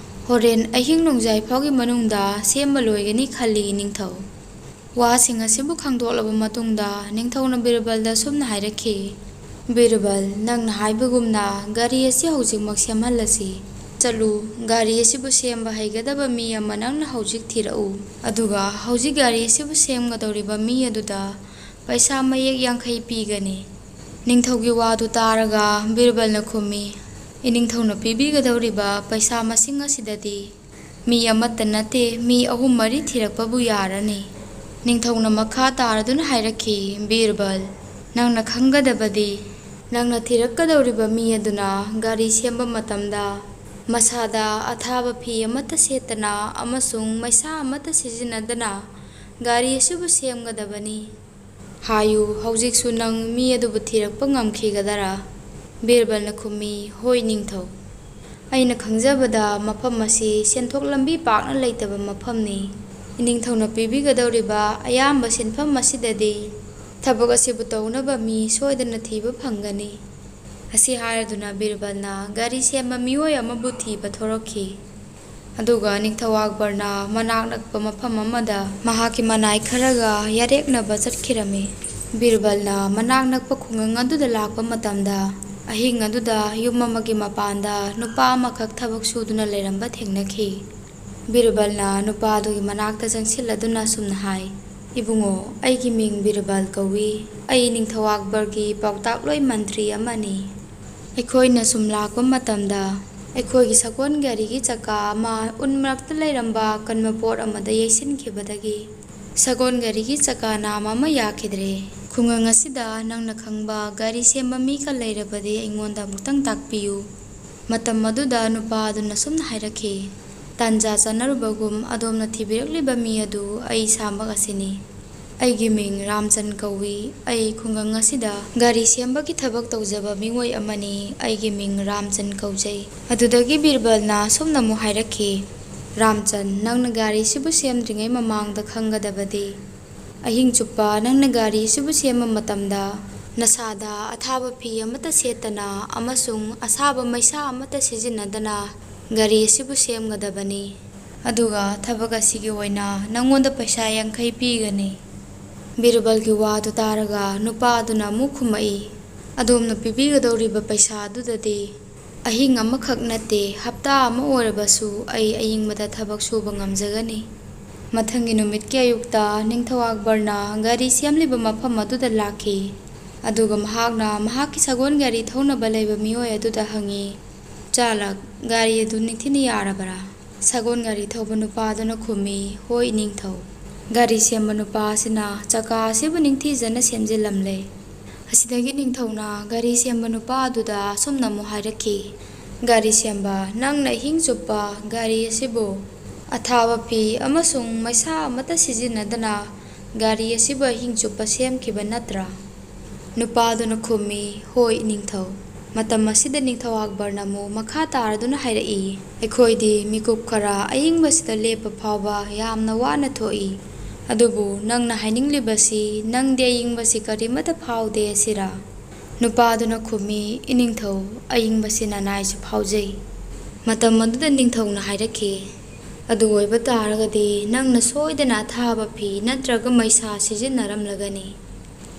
ꯍꯣꯔꯦꯟ ꯑꯍꯤꯡ ꯅꯣꯡꯖꯥꯏ ꯐꯥꯎꯒꯤ ꯃꯅꯨꯡꯗ ꯁꯦꯝꯕ ꯂꯣꯏꯒꯅꯤ ꯈꯜꯂꯤ, ꯏꯅꯤꯡꯊꯧ꯫" ꯋꯥꯁꯤꯡ ꯑꯁꯤꯕꯨ ꯈꯪꯗꯣꯛꯂꯕ ꯃꯇꯨꯡꯗ ꯅꯤꯡꯊꯧꯅ ꯕꯤꯔꯕꯜꯗ ꯑꯁꯨꯝꯅ ꯍꯥꯏꯔꯛꯈꯤ, "ꯕꯤꯔꯕꯜ, ꯅꯪꯅ ꯍꯥꯏꯕꯒꯨꯝꯅ ꯒꯥꯔꯤ ꯑꯁꯤ ꯍꯧꯖꯤꯛꯃꯛ ꯁꯦꯝꯍꯜꯂꯁꯤ꯫ ꯆꯠꯂꯨ, ꯒꯥꯔꯤ ꯑꯁꯤꯕꯨ ꯁꯦꯝꯕ ꯍꯩꯒꯗꯕ ꯃꯤ ꯑꯃ ꯅꯪꯅ ꯍꯧꯖꯤꯛ ꯊꯤꯔꯛꯎ꯫ ꯑꯗꯨꯒ ꯍꯧꯖꯤꯛ ꯒꯥꯔꯤ ꯑꯁꯤꯕꯨ ꯁꯦꯝꯒꯗꯧꯔꯤꯕ ꯃꯤ ꯑꯗꯨꯗ ꯄꯩꯁꯥ ꯃꯌꯦꯛ ꯌꯥꯡꯈꯩ ꯄꯤꯒꯅꯤ꯫" ꯅꯤꯡꯊꯧꯒꯤ ꯋꯥꯗꯨ ꯇꯥꯔꯒ ꯕꯤꯔꯕꯜꯅ ꯈꯨꯝꯃꯤ, "ꯏꯅꯤꯡꯊꯧꯅ ꯄꯤꯕꯤꯒꯗꯧꯔꯤꯕ ꯄꯩꯁꯥ ꯃꯁꯤꯡ ꯑꯁꯤꯗꯗꯤ ꯃꯤ ꯑꯃꯠꯇ ꯅꯠꯇꯦ, ꯃꯤ ꯑꯍꯨꯝ ꯃꯔꯤ ꯊꯤꯔꯛꯄꯕꯨ ꯌꯥꯔꯅꯤ꯫" ꯅꯤꯡꯊꯧꯅ ꯃꯈꯥ ꯇꯥꯔꯗꯨꯅ ꯍꯥꯏꯔꯛꯈꯤ, "ꯕꯤꯔꯕꯜ, ꯅꯪꯅ ꯈꯪꯒꯗꯕꯗꯤ, ꯅꯪꯅ ꯊꯤꯔꯛꯀꯗꯧꯔꯤꯕ ꯃꯤ ꯑꯗꯨꯅ ꯒꯥꯔꯤ ꯁꯦꯝꯕ ꯃꯇꯝꯗ ꯃꯁꯥꯗ ꯑꯊꯥꯕ ꯐꯤ ꯑꯃꯠꯇ ꯁꯦꯠꯇꯅ ꯑꯃꯁꯨꯡ ꯃꯩꯁꯥ ꯑꯃꯠꯇ ꯁꯤꯖꯤꯟꯅꯗꯅ ꯒꯥꯔꯤ ꯑꯁꯤꯕꯨ ꯁꯦꯝꯒꯗꯕꯅꯤ꯫ ꯍꯥꯏꯌꯨ, ꯍꯧꯖꯤꯛꯁꯨ ꯅꯪ ꯃꯤ ꯑꯗꯨꯕꯨ ꯊꯤꯔꯛꯄ ꯉꯝꯈꯤꯒꯗꯔꯥ?" ꯕꯤꯔꯕꯜꯅ ꯈꯨꯝꯃꯤ, "ꯍꯣꯏ, ꯅꯤꯡꯊꯧ꯫ ꯑꯩꯅ ꯈꯪꯖꯕꯗ ꯃꯐꯝ ꯑꯁꯤ ꯁꯦꯟꯊꯣꯛ ꯂꯝꯕꯤ ꯄꯥꯛꯅ ꯂꯩꯇꯕ ꯃꯐꯝꯅꯤ꯫ ꯏꯅꯤꯡꯊꯧꯅ ꯄꯤꯕꯤꯒꯗꯧꯔꯤꯕ ꯑꯌꯥꯝꯕ ꯁꯦꯟꯐꯝ ꯑꯁꯤꯗꯗꯤ ꯊꯕꯛ ꯑꯁꯤꯕꯨ ꯇꯧꯅꯕ ꯃꯤ ꯁꯣꯏꯗꯅ ꯊꯤꯕ ꯐꯪꯒꯅꯤ꯫ ꯑꯁꯤ ꯍꯥꯏꯔꯗꯨꯅ ꯕꯤꯔꯕꯜꯅ ꯒꯥꯔꯤ ꯁꯦꯝꯕ ꯃꯤꯑꯣꯏ ꯑꯃꯕꯨ ꯊꯤꯕ ꯊꯣꯔꯛꯈꯤ꯫ ꯑꯗꯨꯒ ꯅꯤꯡꯊꯧ ꯑꯛꯕꯔꯅ ꯃꯅꯥꯛ ꯅꯛꯄ ꯃꯐꯝ ꯑꯃꯗ ꯃꯍꯥꯛꯀꯤ ꯃꯅꯥꯏ ꯈꯔꯒ ꯌꯥꯔꯦꯛꯅꯕ ꯆꯠꯈꯤꯔꯝꯃꯤ꯫ ꯕꯤꯔꯕꯜꯅ ꯃꯅꯥꯛ ꯅꯛꯄ ꯈꯨꯡꯒꯪ ꯑꯗꯨꯗ ꯂꯥꯛꯄ ꯃꯇꯝꯗ, ꯑꯍꯤꯡ ꯑꯗꯨꯗ ꯌꯨꯝ ꯑꯃꯒꯤ ꯃꯄꯥꯟꯗ ꯅꯨꯄꯥ ꯑꯃꯈꯛ ꯊꯕꯛ ꯁꯨꯗꯨꯅ ꯂꯩꯔꯝꯕ ꯊꯦꯡꯅꯈꯤ꯫ ꯕꯤꯔꯕꯜꯅ ꯅꯨꯄꯥ ꯑꯗꯨꯒꯤ ꯃꯅꯥꯛꯇ ꯆꯪꯁꯤꯜꯂꯗꯨꯅ ꯑꯁꯨꯝꯅ ꯍꯥꯏ, "ꯏꯕꯨꯡꯉꯣ, ꯑꯩꯒꯤ ꯃꯤꯡ ꯕꯤꯔꯕꯜ ꯀꯧꯏ꯫ ꯑꯩ ꯅꯤꯡꯊꯧ ꯑꯛꯕꯔꯒꯤ ꯄꯥꯎꯇꯥꯛꯂꯣꯏ ꯃꯟꯇ꯭ꯔꯤ ꯑꯃꯅꯤ꯫ ꯑꯩꯈꯣꯏꯅ ꯁꯨꯝ ꯂꯥꯛꯄ ꯃꯇꯝꯗ ꯑꯩꯈꯣꯏꯒꯤ ꯁꯒꯣꯜ ꯒꯥꯔꯤꯒꯤ ꯆꯀꯥ ꯑꯃ ꯎꯟ ꯃꯔꯛꯇ ꯂꯩꯔꯝꯕ ꯑꯀꯟꯕ ꯄꯣꯠ ꯑꯃꯗ ꯌꯩꯁꯤꯟꯈꯤꯕꯗꯒꯤ ꯁꯒꯣꯜ ꯒꯥꯔꯤꯒꯤ ꯆꯀꯥ ꯅꯥꯝꯃ ꯑꯃ ꯌꯥꯈꯤꯗ꯭ꯔꯦ꯫ ꯈꯨꯡꯒꯪ ꯑꯁꯤꯗ ꯅꯪꯅ ꯈꯪꯕ ꯒꯥꯔꯤ ꯁꯦꯝꯕ ꯃꯤꯒ ꯂꯩꯔꯕꯗꯤ ꯑꯩꯉꯣꯟꯗ ꯑꯃꯨꯛꯇꯪ ꯇꯥꯛꯄꯤꯌꯨ꯫" ꯃꯇꯝ ꯑꯗꯨꯗ ꯅꯨꯄꯥ ꯑꯗꯨꯅ ꯁꯨꯝꯅ ꯍꯥꯏꯔꯛꯈꯤ, "ꯇꯥꯟꯖꯥ ꯆꯥꯟꯅꯔꯨꯕꯒꯨꯝ ꯑꯗꯣꯝꯅ ꯊꯤꯕꯤꯔꯛꯂꯤꯕ ꯃꯤ ꯑꯗꯨ ꯑꯩ ꯏꯁꯥꯃꯛ ꯑꯁꯤꯅꯤ꯫ ꯑꯩꯒꯤ ꯃꯤꯡ ꯔꯥꯝꯆꯟ ꯀꯧꯏ꯫ ꯑꯩ ꯈꯨꯡꯒꯪ ꯑꯁꯤꯗ ꯒꯥꯔꯤ ꯁꯦꯝꯕꯒꯤ ꯊꯕꯛ ꯇꯧꯖꯕ ꯃꯤꯑꯣꯏ ꯑꯃꯅꯤ꯫ ꯑꯩꯒꯤ ꯃꯤꯡ ꯔꯥꯝꯆꯟ ꯀꯧꯖꯩ꯫" ꯑꯗꯨꯗꯒꯤ ꯕꯤꯔꯕꯜꯅ ꯑꯁꯨꯝꯅ ꯑꯃꯨꯛ ꯍꯥꯏꯔꯛꯈꯤ, "ꯔꯥꯝꯆꯟ, ꯅꯪꯅ ꯒꯥꯔꯤꯁꯤꯕꯨ ꯁꯦꯝꯗ꯭ꯔꯤꯉꯩ ꯃꯃꯥꯡꯗ ꯈꯪꯒꯗꯕꯗꯤ, ꯑꯍꯤꯡ ꯆꯨꯞꯄ ꯅꯪꯅ ꯒꯥꯔꯤꯁꯤꯕꯨ ꯁꯦꯝꯕ ꯃꯇꯝꯗ ꯅꯁꯥꯗ ꯑꯊꯥꯕ ꯐꯤ ꯑꯃꯠꯇ ꯁꯦꯠꯇꯅ ꯑꯃꯁꯨꯡ ꯑꯁꯥꯕ ꯃꯩꯁꯥ ꯑꯃꯠꯇ ꯁꯤꯖꯤꯟꯅꯗꯅ ꯒꯥꯔꯤ ꯑꯁꯤꯕꯨ ꯁꯦꯝꯒꯗꯕꯅꯤ꯫ ꯑꯗꯨꯒ ꯊꯕꯛ ꯑꯁꯤꯒꯤ ꯑꯣꯏꯅ ꯅꯪꯉꯣꯟꯗ ꯄꯩꯁꯥ ꯌꯥꯡꯈꯩ ꯄꯤꯒꯅꯤ꯫" ꯕꯤꯔꯕꯜꯒꯤ ꯋꯥꯗꯨ ꯇꯥꯔꯒ ꯅꯨꯄꯥ ꯑꯗꯨꯅ ꯑꯃꯨꯛ ꯈꯨꯝꯃꯛꯏ, "ꯑꯗꯣꯝꯅ ꯄꯤꯕꯤꯒꯗꯧꯔꯤꯕ ꯄꯩꯁꯥ ꯑꯗꯨꯗꯗꯤ ꯑꯍꯤꯡ ꯑꯃꯈꯛ ꯅꯠꯇꯦ, ꯍꯞꯇꯥ ꯑꯃ ꯑꯣꯏꯔꯕꯁꯨ ꯑꯩ ꯑꯏꯪꯕꯗ ꯊꯕꯛ ꯁꯨꯕ ꯉꯝꯖꯒꯅꯤ꯫" ꯃꯊꯪꯒꯤ ꯅꯨꯃꯤꯠꯀꯤ ꯑꯌꯨꯛꯇ ꯅꯤꯡꯊꯧ ꯑꯛꯕꯔꯅ ꯒꯥꯔꯤ ꯁꯦꯝꯂꯤꯕ ꯃꯐꯝ ꯑꯗꯨꯗ ꯂꯥꯛꯈꯤ꯫ ꯑꯗꯨꯒ ꯃꯍꯥꯛꯅ ꯃꯍꯥꯛꯀꯤ ꯁꯒꯣꯜ ꯒꯥꯔꯤ ꯊꯧꯅꯕ ꯂꯩꯕ ꯃꯤꯑꯣꯏ ꯑꯗꯨꯗ ꯍꯪꯉꯤ, "ꯆꯥꯂꯛ, ꯒꯥꯔꯤ ꯑꯗꯨ ꯅꯤꯡꯊꯤꯅ ꯌꯥꯔꯕꯔꯥ?" ꯁꯒꯣꯜ ꯒꯥꯔꯤ ꯊꯧꯕ ꯅꯨꯄꯥ ꯑꯗꯨꯅ ꯈꯨꯝꯃꯤ, "ꯍꯣꯏ, ꯏꯅꯤꯡꯊꯧ꯫ ꯒꯥꯔꯤ ꯁꯦꯝꯕ ꯅꯨꯄꯥ ꯑꯁꯤꯅ ꯆꯀꯥ ꯑꯁꯤꯕꯨ ꯅꯤꯡꯊꯤꯖꯅ ꯁꯦꯝꯖꯤꯜꯂꯝꯂꯦ꯫" ꯑꯁꯤꯗꯒꯤ ꯅꯤꯡꯊꯧꯅ ꯒꯥꯔꯤ ꯁꯦꯝꯕ ꯅꯨꯄꯥ ꯑꯗꯨꯗ ꯑꯁꯨꯝꯅ ꯑꯃꯨꯛ ꯍꯥꯏꯔꯛꯈꯤ, "ꯒꯥꯔꯤ ꯁꯦꯝꯕ, ꯅꯪꯅ ꯑꯍꯤꯡ ꯆꯨꯞꯄ ꯒꯥꯔꯤ ꯑꯁꯤꯕꯨ ꯑꯊꯥꯕ ꯐꯤ ꯑꯃꯁꯨꯡ ꯃꯩꯁꯥ ꯑꯃꯠꯇ ꯁꯤꯖꯤꯟꯅꯗꯅ ꯒꯥꯔꯤ ꯑꯁꯤꯕꯨ ꯑꯍꯤꯡ ꯆꯨꯞꯄ ꯁꯦꯝꯈꯤꯕ ꯅꯠꯇ꯭ꯔꯥ?" ꯅꯨꯄꯥ ꯑꯗꯨꯅ ꯈꯨꯝꯃꯤ, "ꯍꯣꯏ, ꯅꯤꯡꯊꯧ꯫" ꯃꯇꯝ ꯑꯁꯤꯗ ꯅꯤꯡꯊꯧ ꯑꯛꯕꯔꯅ ꯑꯃꯨꯛ ꯃꯈꯥ ꯇꯥꯔꯗꯨꯅ ꯍꯥꯏꯔꯛꯏ, "ꯑꯩꯈꯣꯏꯗꯤ ꯃꯤꯀꯨꯞ ꯈꯔ ꯑꯏꯪꯕꯁꯤꯗ ꯂꯦꯞꯄ ꯐꯥꯎꯕ ꯌꯥꯝꯅ ꯋꯥꯅ ꯊꯣꯛꯏ꯫ ꯑꯗꯨꯕꯨ ꯅꯪꯅ ꯍꯥꯏꯅꯤꯡꯂꯤꯕꯁꯤ, ꯅꯪꯗꯤ ꯑꯏꯪꯕꯁꯤ ꯀꯔꯤꯃꯠꯇ ꯐꯥꯎꯗꯦ ꯑꯁꯤꯔꯥ?" ꯅꯨꯄꯥꯗꯨꯅ ꯈꯨꯝꯃꯤ, "ꯏꯅꯤꯡꯊꯧ, ꯑꯏꯪꯕꯁꯤ ꯅꯅꯥꯏꯁꯨ ꯐꯥꯎꯖꯩ꯫ ꯃꯇꯝ ꯑꯗꯨꯗ ꯅꯤꯡꯊꯧꯅ ꯍꯥꯏꯔꯛꯈꯤ, "ꯑꯗꯨ ꯑꯣꯏꯕ ꯇꯥꯔꯒꯗꯤ ꯅꯪꯅ ꯁꯣꯏꯗꯅ ꯑꯊꯥꯕ ꯐꯤ ꯅꯠꯇ꯭ꯔꯒ ꯃꯩꯁꯥ ꯁꯤꯖꯤꯟꯅꯔꯝꯂꯒꯅꯤ"꯫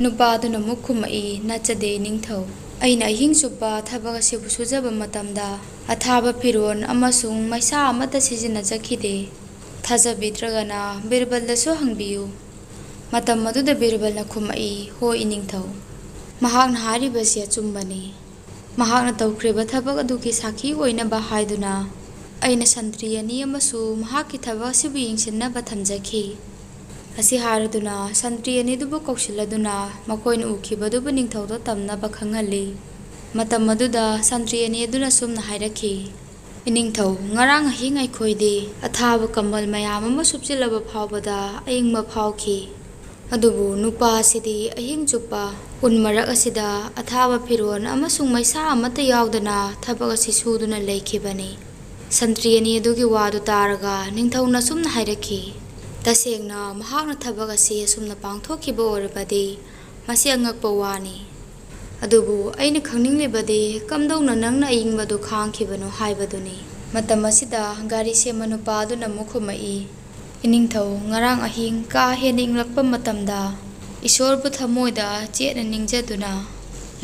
ꯅꯨꯄꯥꯗꯨꯅ ꯑꯃꯨꯛ ꯈꯨꯝꯃꯛꯏ, "ꯅꯠꯆꯗꯦ ꯅꯤꯡꯊꯧ꯫ ꯑꯩꯅ ꯑꯍꯤꯡ ꯆꯨꯞꯄ ꯊꯕꯛ ꯑꯁꯤꯕꯨ ꯁꯨꯖꯕ ꯃꯇꯝꯗ ꯑꯊꯥꯕ ꯐꯤꯔꯣꯜ ꯑꯃꯁꯨꯡ ꯃꯩꯁꯥ ꯑꯃꯠꯇ ꯁꯤꯖꯤꯟꯅꯖꯈꯤꯗꯦ꯫ ꯊꯥꯖꯕꯤꯗ꯭ꯔꯒꯅ ꯕꯤꯔꯕꯜꯗꯁꯨ ꯍꯪꯕꯤꯌꯨ"꯫ ꯃꯇꯝ ꯑꯗꯨꯗ ꯕꯤꯔꯕꯜꯅ ꯈꯨꯝꯃꯛꯏ, "ꯍꯣꯏ ꯏꯅꯤꯡꯊꯧ, ꯃꯍꯥꯛꯅ ꯍꯥꯏꯔꯤꯕꯁꯤ ꯑꯆꯨꯝꯕꯅꯤ꯫ ꯃꯍꯥꯛꯅ ꯇꯧꯈ꯭ꯔꯤꯕ ꯊꯕꯛ ꯑꯗꯨꯒꯤ ꯁꯥꯈꯤ ꯑꯣꯏꯅꯕ ꯍꯥꯏꯗꯨꯅ ꯑꯩꯅ ꯁꯟꯇ꯭ꯔꯤ ꯑꯅꯤ ꯑꯃꯁꯨ ꯃꯍꯥꯛꯀꯤ ꯊꯕꯛ ꯑꯁꯤꯕꯨ ꯌꯦꯡꯁꯤꯟꯅꯕ ꯊꯝꯖꯈꯤ"꯫ ꯑꯁꯤ ꯍꯥꯏꯔꯗꯨꯅ ꯁꯟꯇ꯭ꯔꯤ ꯑꯅꯤꯗꯨꯕꯨ ꯀꯧꯁꯤꯜꯂꯗꯨꯅ ꯃꯈꯣꯏꯅ ꯎꯈꯤꯕꯗꯨꯕꯨ ꯅꯤꯡꯊꯧꯗ ꯇꯝꯅꯕ ꯈꯪꯍꯜꯂꯤ꯫ ꯃꯇꯝ ꯑꯗꯨꯗ ꯁꯟꯇ꯭ꯔꯤ ꯑꯅꯤ ꯑꯗꯨꯅ ꯁꯨꯝꯅ ꯍꯥꯏꯔꯛꯈꯤ, "ꯏꯅꯤꯡꯊꯧ, ꯉꯔꯥꯡ ꯑꯍꯤꯡ ꯑꯩꯈꯣꯏꯗꯤ ꯑꯊꯥꯕ ꯀꯝꯕꯜ ꯃꯌꯥꯝ ꯑꯃ ꯁꯨꯞꯆꯤꯜꯂꯕ ꯐꯥꯎꯕꯗ ꯑꯏꯪꯕ ꯐꯥꯎꯈꯤ꯫ ꯑꯗꯨꯕꯨ ꯅꯨꯄꯥ ꯑꯁꯤꯗꯤ ꯑꯍꯤꯡ ꯆꯨꯞꯄ ꯎꯟ ꯃꯔꯛ ꯑꯁꯤꯗ ꯑꯊꯥꯕ ꯐꯤꯔꯣꯜ ꯑꯃꯁꯨꯡ ꯃꯩꯁꯥ ꯑꯃꯠꯇ ꯌꯥꯎꯗꯅ ꯊꯕꯛ ꯑꯁꯤ ꯁꯨꯗꯨꯅ ꯂꯩꯈꯤꯕꯅꯤ"꯫ ꯁꯟꯇ꯭ꯔꯤ ꯑꯅꯤ ꯑꯗꯨꯒꯤ ꯋꯥꯗꯨ ꯇꯥꯔꯒ ꯅꯤꯡꯊꯧꯅ ꯑꯁꯨꯝꯅ ꯍꯥꯏꯔꯛꯈꯤ, "ꯇꯁꯦꯡꯅ ꯃꯍꯥꯛꯅ ꯊꯕꯛ ꯑꯁꯤ ꯑꯁꯨꯝꯅ ꯄꯥꯡꯊꯣꯛꯈꯤꯕ ꯑꯣꯏꯔꯕꯗꯤ ꯃꯁꯤ ꯑꯉꯛꯄ ꯋꯥꯅꯤ꯫ ꯑꯗꯨꯕꯨ ꯑꯩꯅ ꯈꯪꯅꯤꯡꯂꯤꯕꯗꯤ ꯀꯝꯗꯧꯅ ꯅꯪꯅ ꯑꯏꯪꯕꯗꯨ ꯈꯥꯡꯈꯤꯕꯅꯣ ꯍꯥꯏꯕꯗꯨꯅꯤ"꯫ ꯃꯇꯝ ꯑꯁꯤꯗ ꯒꯥꯔꯤ ꯁꯦꯝꯕ ꯅꯨꯄꯥ ꯑꯗꯨꯅ ꯑꯃꯨꯛ ꯈꯨꯝꯃꯛꯏ, "ꯏꯅꯤꯡꯊꯧ, ꯉꯔꯥꯡ ꯑꯍꯤꯡ ꯀꯥ ꯍꯦꯟꯅ ꯏꯪꯂꯛꯄ ꯃꯇꯝꯗ ꯏꯁꯣꯔꯕꯨ ꯊꯃꯣꯏꯗ ꯆꯦꯠꯅ ꯅꯤꯡꯖꯗꯨꯅ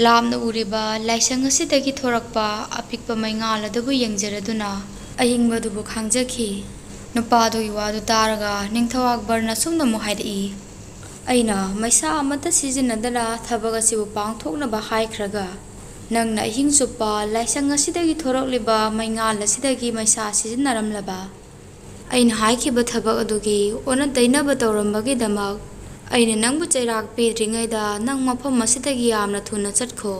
ꯂꯥꯞꯅ ꯎꯔꯤꯕ ꯂꯥꯏꯁꯪ ꯑꯁꯤꯗꯒꯤ ꯊꯣꯔꯛꯄ ꯑꯄꯤꯛꯄ ꯃꯩꯉꯥꯜ ꯑꯗꯨꯕꯨ ꯌꯦꯡꯖꯔꯗꯨꯅ ꯑꯏꯪꯕꯗꯨꯕꯨ ꯈꯥꯡꯖꯈꯤ"꯫ ꯅꯨꯄꯥꯗꯨꯒꯤ ꯋꯥꯗꯨ ꯇꯥꯔꯒ ꯅꯤꯡꯊꯧ ꯑꯛꯕꯔꯅ ꯑꯁꯨꯝꯅ ꯑꯃꯨꯛ ꯍꯥꯏꯔꯛꯏ, "ꯑꯩꯅ ꯃꯩꯁꯥ ꯑꯃꯠꯇ ꯁꯤꯖꯤꯟꯅꯗꯅ ꯊꯕꯛ ꯑꯁꯤꯕꯨ ꯄꯥꯡꯊꯣꯛꯅꯕ ꯍꯥꯏꯈ꯭ꯔꯒ ꯅꯪꯅ ꯑꯍꯤꯡ ꯆꯨꯞꯄ ꯂꯥꯏꯁꯪ ꯑꯁꯤꯗꯒꯤ ꯊꯣꯔꯛꯂꯤꯕ ꯃꯩꯉꯥꯜ ꯑꯁꯤꯗꯒꯤ ꯃꯩꯁꯥ ꯁꯤꯖꯤꯟꯅꯔꯝꯂꯕ? ꯑꯩꯅ ꯍꯥꯏꯈꯤꯕ ꯊꯕꯛ ꯑꯗꯨꯒꯤ ꯑꯣꯟꯅ ꯇꯩꯅꯕ ꯇꯧꯔꯝꯕꯒꯤꯗꯃꯛ ꯑꯩꯅ ꯅꯪꯕꯨ ꯆꯩꯔꯥꯛ ꯄꯤꯗ꯭ꯔꯤꯉꯩꯗ ꯅꯪ ꯃꯐꯝ ꯑꯁꯤꯗꯒꯤ ꯌꯥꯝꯅ ꯊꯨꯅ ꯆꯠꯈꯣ"꯫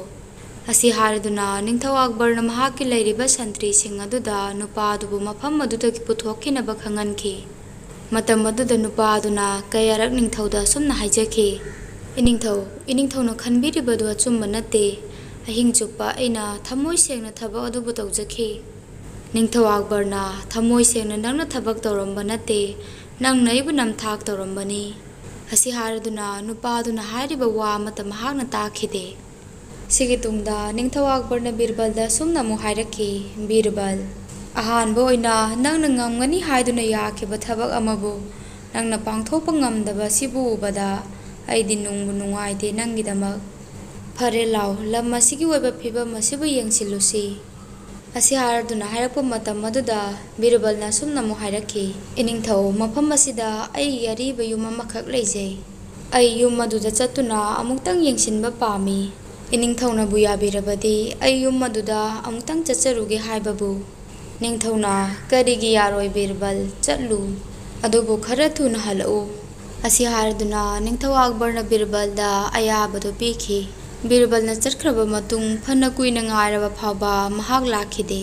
ꯑꯁꯤ ꯍꯥꯏꯔꯗꯨꯅ ꯅꯤꯡꯊꯧ ꯑꯛꯕꯔꯅ ꯃꯍꯥꯛꯀꯤ ꯂꯩꯔꯤꯕ ꯁꯟꯇ꯭ꯔꯤꯁꯤꯡ ꯑꯗꯨꯗ ꯅꯨꯄꯥ ꯑꯗꯨꯕꯨ ꯃꯐꯝ ꯑꯗꯨꯗꯒꯤ ꯄꯨꯊꯣꯛꯈꯤꯅꯕ ꯈꯪꯍꯟꯈꯤ꯫ ꯃꯇꯝ ꯑꯗꯨꯗ ꯅꯨꯄꯥ ꯑꯗꯨꯅ ꯀꯌꯥꯔꯛ ꯅꯤꯡꯊꯧꯗ ꯑꯁꯨꯝꯅ ꯍꯥꯏꯖꯈꯤ, "ꯏꯅꯤꯡꯊꯧ, ꯏꯅꯤꯡꯊꯧꯅ ꯈꯟꯕꯤꯔꯤꯕꯗꯨ ꯑꯆꯨꯝꯕ ꯅꯠꯇꯦ꯫ ꯑꯍꯤꯡ ꯆꯨꯞꯄ ꯑꯩꯅ ꯊꯃꯣꯏ ꯁꯦꯡꯅ ꯊꯕꯛ ꯑꯗꯨꯕꯨ ꯇꯧꯖꯈꯤ"꯫ ꯅꯤꯡꯊꯧ ꯑꯛꯕꯔꯅ, "ꯊꯃꯣꯏ ꯁꯦꯡꯅ ꯅꯪꯅ ꯊꯕꯛ ꯇꯧꯔꯝꯕ ꯅꯠꯇꯦ, ꯅꯪꯅ ꯑꯩꯕꯨ ꯅꯝꯊꯥꯛ ꯇꯧꯔꯝꯕꯅꯤ"꯫ ꯑꯁꯤ ꯍꯥꯏꯔꯗꯨꯅ ꯅꯨꯄꯥꯗꯨꯅ ꯍꯥꯏꯔꯤꯕ ꯋꯥ ꯑꯃꯠꯇ ꯃꯍꯥꯛꯅ ꯇꯥꯈꯤꯗꯦ꯫ ꯁꯤꯒꯤ ꯇꯨꯡꯗ ꯅꯤꯡꯊꯧ ꯑꯛꯕꯔꯅ ꯕꯤꯔꯕꯜꯗ ꯑꯁꯨꯝꯅ ꯑꯃꯨꯛ ꯍꯥꯏꯔꯛꯈꯤ, "ꯕꯤꯔꯕꯜ, ꯑꯍꯥꯟꯕ ꯑꯣꯏꯅ ꯅꯪꯅ ꯉꯝꯒꯅꯤ ꯍꯥꯏꯗꯨꯅ ꯌꯥꯈꯤꯕ ꯊꯕꯛ ꯑꯃꯕꯨ ꯅꯪꯅ ꯄꯥꯡꯊꯣꯛꯄ ꯉꯝꯗꯕ ꯑꯁꯤꯕꯨ ꯎꯕꯗ ꯑꯩꯗꯤ ꯅꯨꯡꯕꯨ ꯅꯨꯡꯉꯥꯏꯇꯦ ꯅꯪꯒꯤꯗꯃꯛ꯫ ꯐꯔꯦ ꯂꯥꯎ, ꯂꯝ ꯑꯁꯤꯒꯤ ꯑꯣꯏꯕ ꯐꯤꯕꯝ ꯑꯁꯤꯕꯨ ꯌꯦꯡꯁꯤꯜꯂꯨꯁꯤ"꯫ ꯑꯁꯤ ꯍꯥꯏꯔꯗꯨꯅ ꯍꯥꯏꯔꯛꯄ ꯃꯇꯝ ꯑꯗꯨꯗ ꯕꯤꯔꯕꯜꯅ ꯑꯁꯨꯝꯅ ꯑꯃꯨꯛ ꯍꯥꯏꯔꯛꯈꯤ, "ꯏꯅꯤꯡꯊꯧ, ꯃꯐꯝ ꯑꯁꯤꯗ ꯑꯩꯒꯤ ꯑꯔꯤꯕ ꯌꯨꯝ ꯑꯃꯈꯛ ꯂꯩꯖꯩ꯫ ꯑꯩ ꯌꯨꯝ ꯑꯗꯨꯗ ꯆꯠꯇꯨꯅ ꯑꯃꯨꯛꯇꯪ ꯌꯦꯡꯁꯤꯟꯕ ꯄꯥꯝꯃꯤ꯫ ꯏꯅꯤꯡꯊꯧꯅꯕꯨ ꯌꯥꯕꯤꯔꯕꯗꯤ ꯑꯩ ꯌꯨꯝ ꯑꯗꯨꯗ ꯑꯃꯨꯛꯇꯪ ꯆꯠꯆꯔꯨꯒꯦ" ꯍꯥꯏꯕꯕꯨ ꯅꯤꯡꯊꯧꯅ, "ꯀꯔꯤꯒꯤ ꯌꯥꯔꯣꯏ ꯕꯤꯔꯕꯜ? ꯆꯠꯂꯨ꯫ ꯑꯗꯨꯕꯨ ꯈꯔ ꯊꯨꯅ ꯍꯜꯂꯛꯎ"꯫ ꯑꯁꯤ ꯍꯥꯏꯔꯗꯨꯅ ꯅꯤꯡꯊꯧ ꯑꯛꯕꯔꯅ ꯕꯤꯔꯕꯜꯗ ꯑꯌꯥꯕꯗꯨ ꯄꯤꯈꯤ꯫ ꯕꯤꯔꯕꯜꯅ ꯆꯠꯈ꯭ꯔꯕ ꯃꯇꯨꯡ ꯐꯅ ꯀꯨꯏꯅ ꯉꯥꯏꯔꯕ ꯐꯥꯎꯕ ꯃꯍꯥꯛ ꯂꯥꯛꯈꯤꯗꯦ꯫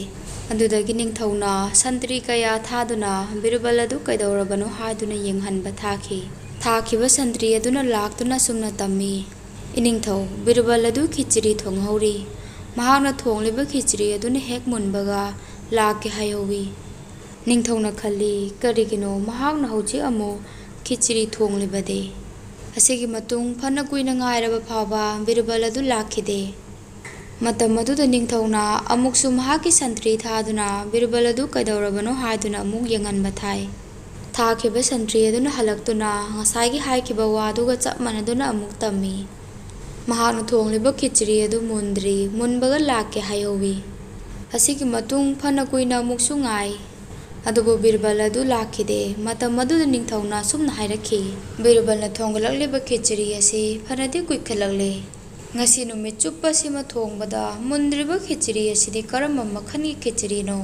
ꯑꯗꯨꯗꯒꯤ ꯅꯤꯡꯊꯧꯅ ꯁꯟꯇ꯭ꯔꯤ ꯀꯌꯥ ꯊꯥꯗꯨꯅ ꯕꯤꯔꯕꯜ ꯑꯗꯨ ꯀꯩꯗꯧꯔꯕꯅꯣ ꯍꯥꯏꯗꯨꯅ ꯌꯦꯡꯍꯟꯕ ꯊꯥꯈꯤ꯫ ꯊꯥꯈꯤꯕ ꯁꯟꯇ꯭ꯔꯤ ꯑꯗꯨꯅ ꯂꯥꯛꯇꯨꯅ ꯑꯁꯨꯝꯅ ꯇꯝꯃꯤ, "ꯏꯅꯤꯡꯊꯧ, ꯕꯤꯔꯕꯜ ꯑꯗꯨ ꯈꯤꯆꯔꯤ ꯊꯣꯡꯍꯧꯔꯤ꯫ ꯃꯍꯥꯛꯅ ꯊꯣꯡꯂꯤꯕ ꯈꯤꯆꯔꯤ ꯑꯗꯨꯅ ꯍꯦꯛ ꯃꯨꯟꯕꯒ ꯂꯥꯛꯀꯦ ꯍꯥꯏꯍꯧꯋꯤ"꯫ ꯅꯤꯡꯊꯧꯅ ꯈꯜꯂꯤ, "ꯀꯔꯤꯒꯤꯅꯣ ꯃꯍꯥꯛꯅ ꯍꯧꯖꯤꯛ ꯑꯃꯨꯛ ꯈꯤꯆꯔꯤ ꯊꯣꯡꯂꯤꯕꯗꯤ?" ꯑꯁꯤꯒꯤ ꯃꯇꯨꯡ ꯐꯅ ꯀꯨꯏꯅ ꯉꯥꯏꯔꯕ ꯐꯥꯎꯕ ꯕꯤꯔꯕꯜ ꯑꯗꯨ ꯂꯥꯛꯈꯤꯗꯦ꯫ ꯃꯇꯝ ꯑꯗꯨꯗ ꯅꯤꯡꯊꯧꯅ ꯑꯃꯨꯛꯁꯨ ꯃꯍꯥꯛꯀꯤ ꯁꯟꯇ꯭ꯔꯤ ꯊꯥꯗꯨꯅ ꯕꯤꯔꯕꯜ ꯑꯗꯨ ꯀꯩꯗꯧꯔꯕꯅꯣ ꯍꯥꯏꯗꯨꯅ ꯑꯃꯨꯛ ꯌꯦꯡꯍꯟꯕ ꯊꯥꯏ꯫ ꯊꯥꯈꯤꯕ ꯁꯟꯇ꯭ꯔꯤ ꯑꯗꯨꯅ ꯍꯜꯂꯛꯇꯨꯅ ꯉꯁꯥꯏꯒꯤ ꯍꯥꯏꯈꯤꯕ ꯋꯥꯗꯨꯒ ꯆꯞ ꯃꯥꯟꯅꯗꯨꯅ ꯑꯃꯨꯛ ꯇꯝꯃꯤ꯫ ꯃꯍꯥꯛꯅ ꯊꯣꯡꯂꯤꯕ ꯈꯤꯆꯔꯤ ꯑꯗꯨ ꯃꯨꯟꯗ꯭ꯔꯤ, ꯃꯨꯟꯕꯒ ꯂꯥꯛꯀꯦ ꯍꯥꯏꯍꯧꯋꯤ꯫ ꯑꯁꯤꯒꯤ ꯃꯇꯨꯡ ꯐꯅ ꯀꯨꯏꯅ ꯑꯃꯨꯛꯁꯨ ꯉꯥꯏ꯫ ꯑꯗꯨꯕꯨ ꯕꯤꯔꯕꯜ ꯑꯗꯨ ꯂꯥꯛꯈꯤꯗꯦ꯫ ꯃꯇꯝ ꯑꯗꯨꯗ ꯅꯤꯡꯊꯧꯅ ꯑꯁꯨꯝꯅ ꯍꯥꯏꯔꯛꯈꯤ, "ꯕꯤꯔꯕꯜꯅ ꯊꯣꯡꯒꯠꯂꯛꯂꯤꯕ ꯈꯦꯆ꯭ꯔꯤ ꯑꯁꯤ ꯐꯅꯗꯤ ꯀꯨꯏꯈꯠꯂꯛꯂꯦ꯫ ꯉꯁꯤ ꯅꯨꯃꯤꯠ ꯆꯨꯞꯄꯁꯤꯃ ꯊꯣꯡꯕꯗ ꯃꯨꯟꯗ꯭ꯔꯤꯕ ꯈꯦꯆ꯭ꯔꯤ ꯑꯁꯤꯗꯤ ꯀꯔꯝꯕ ꯃꯈꯜꯒꯤ ꯈꯦꯆ꯭ꯔꯤꯅꯣ?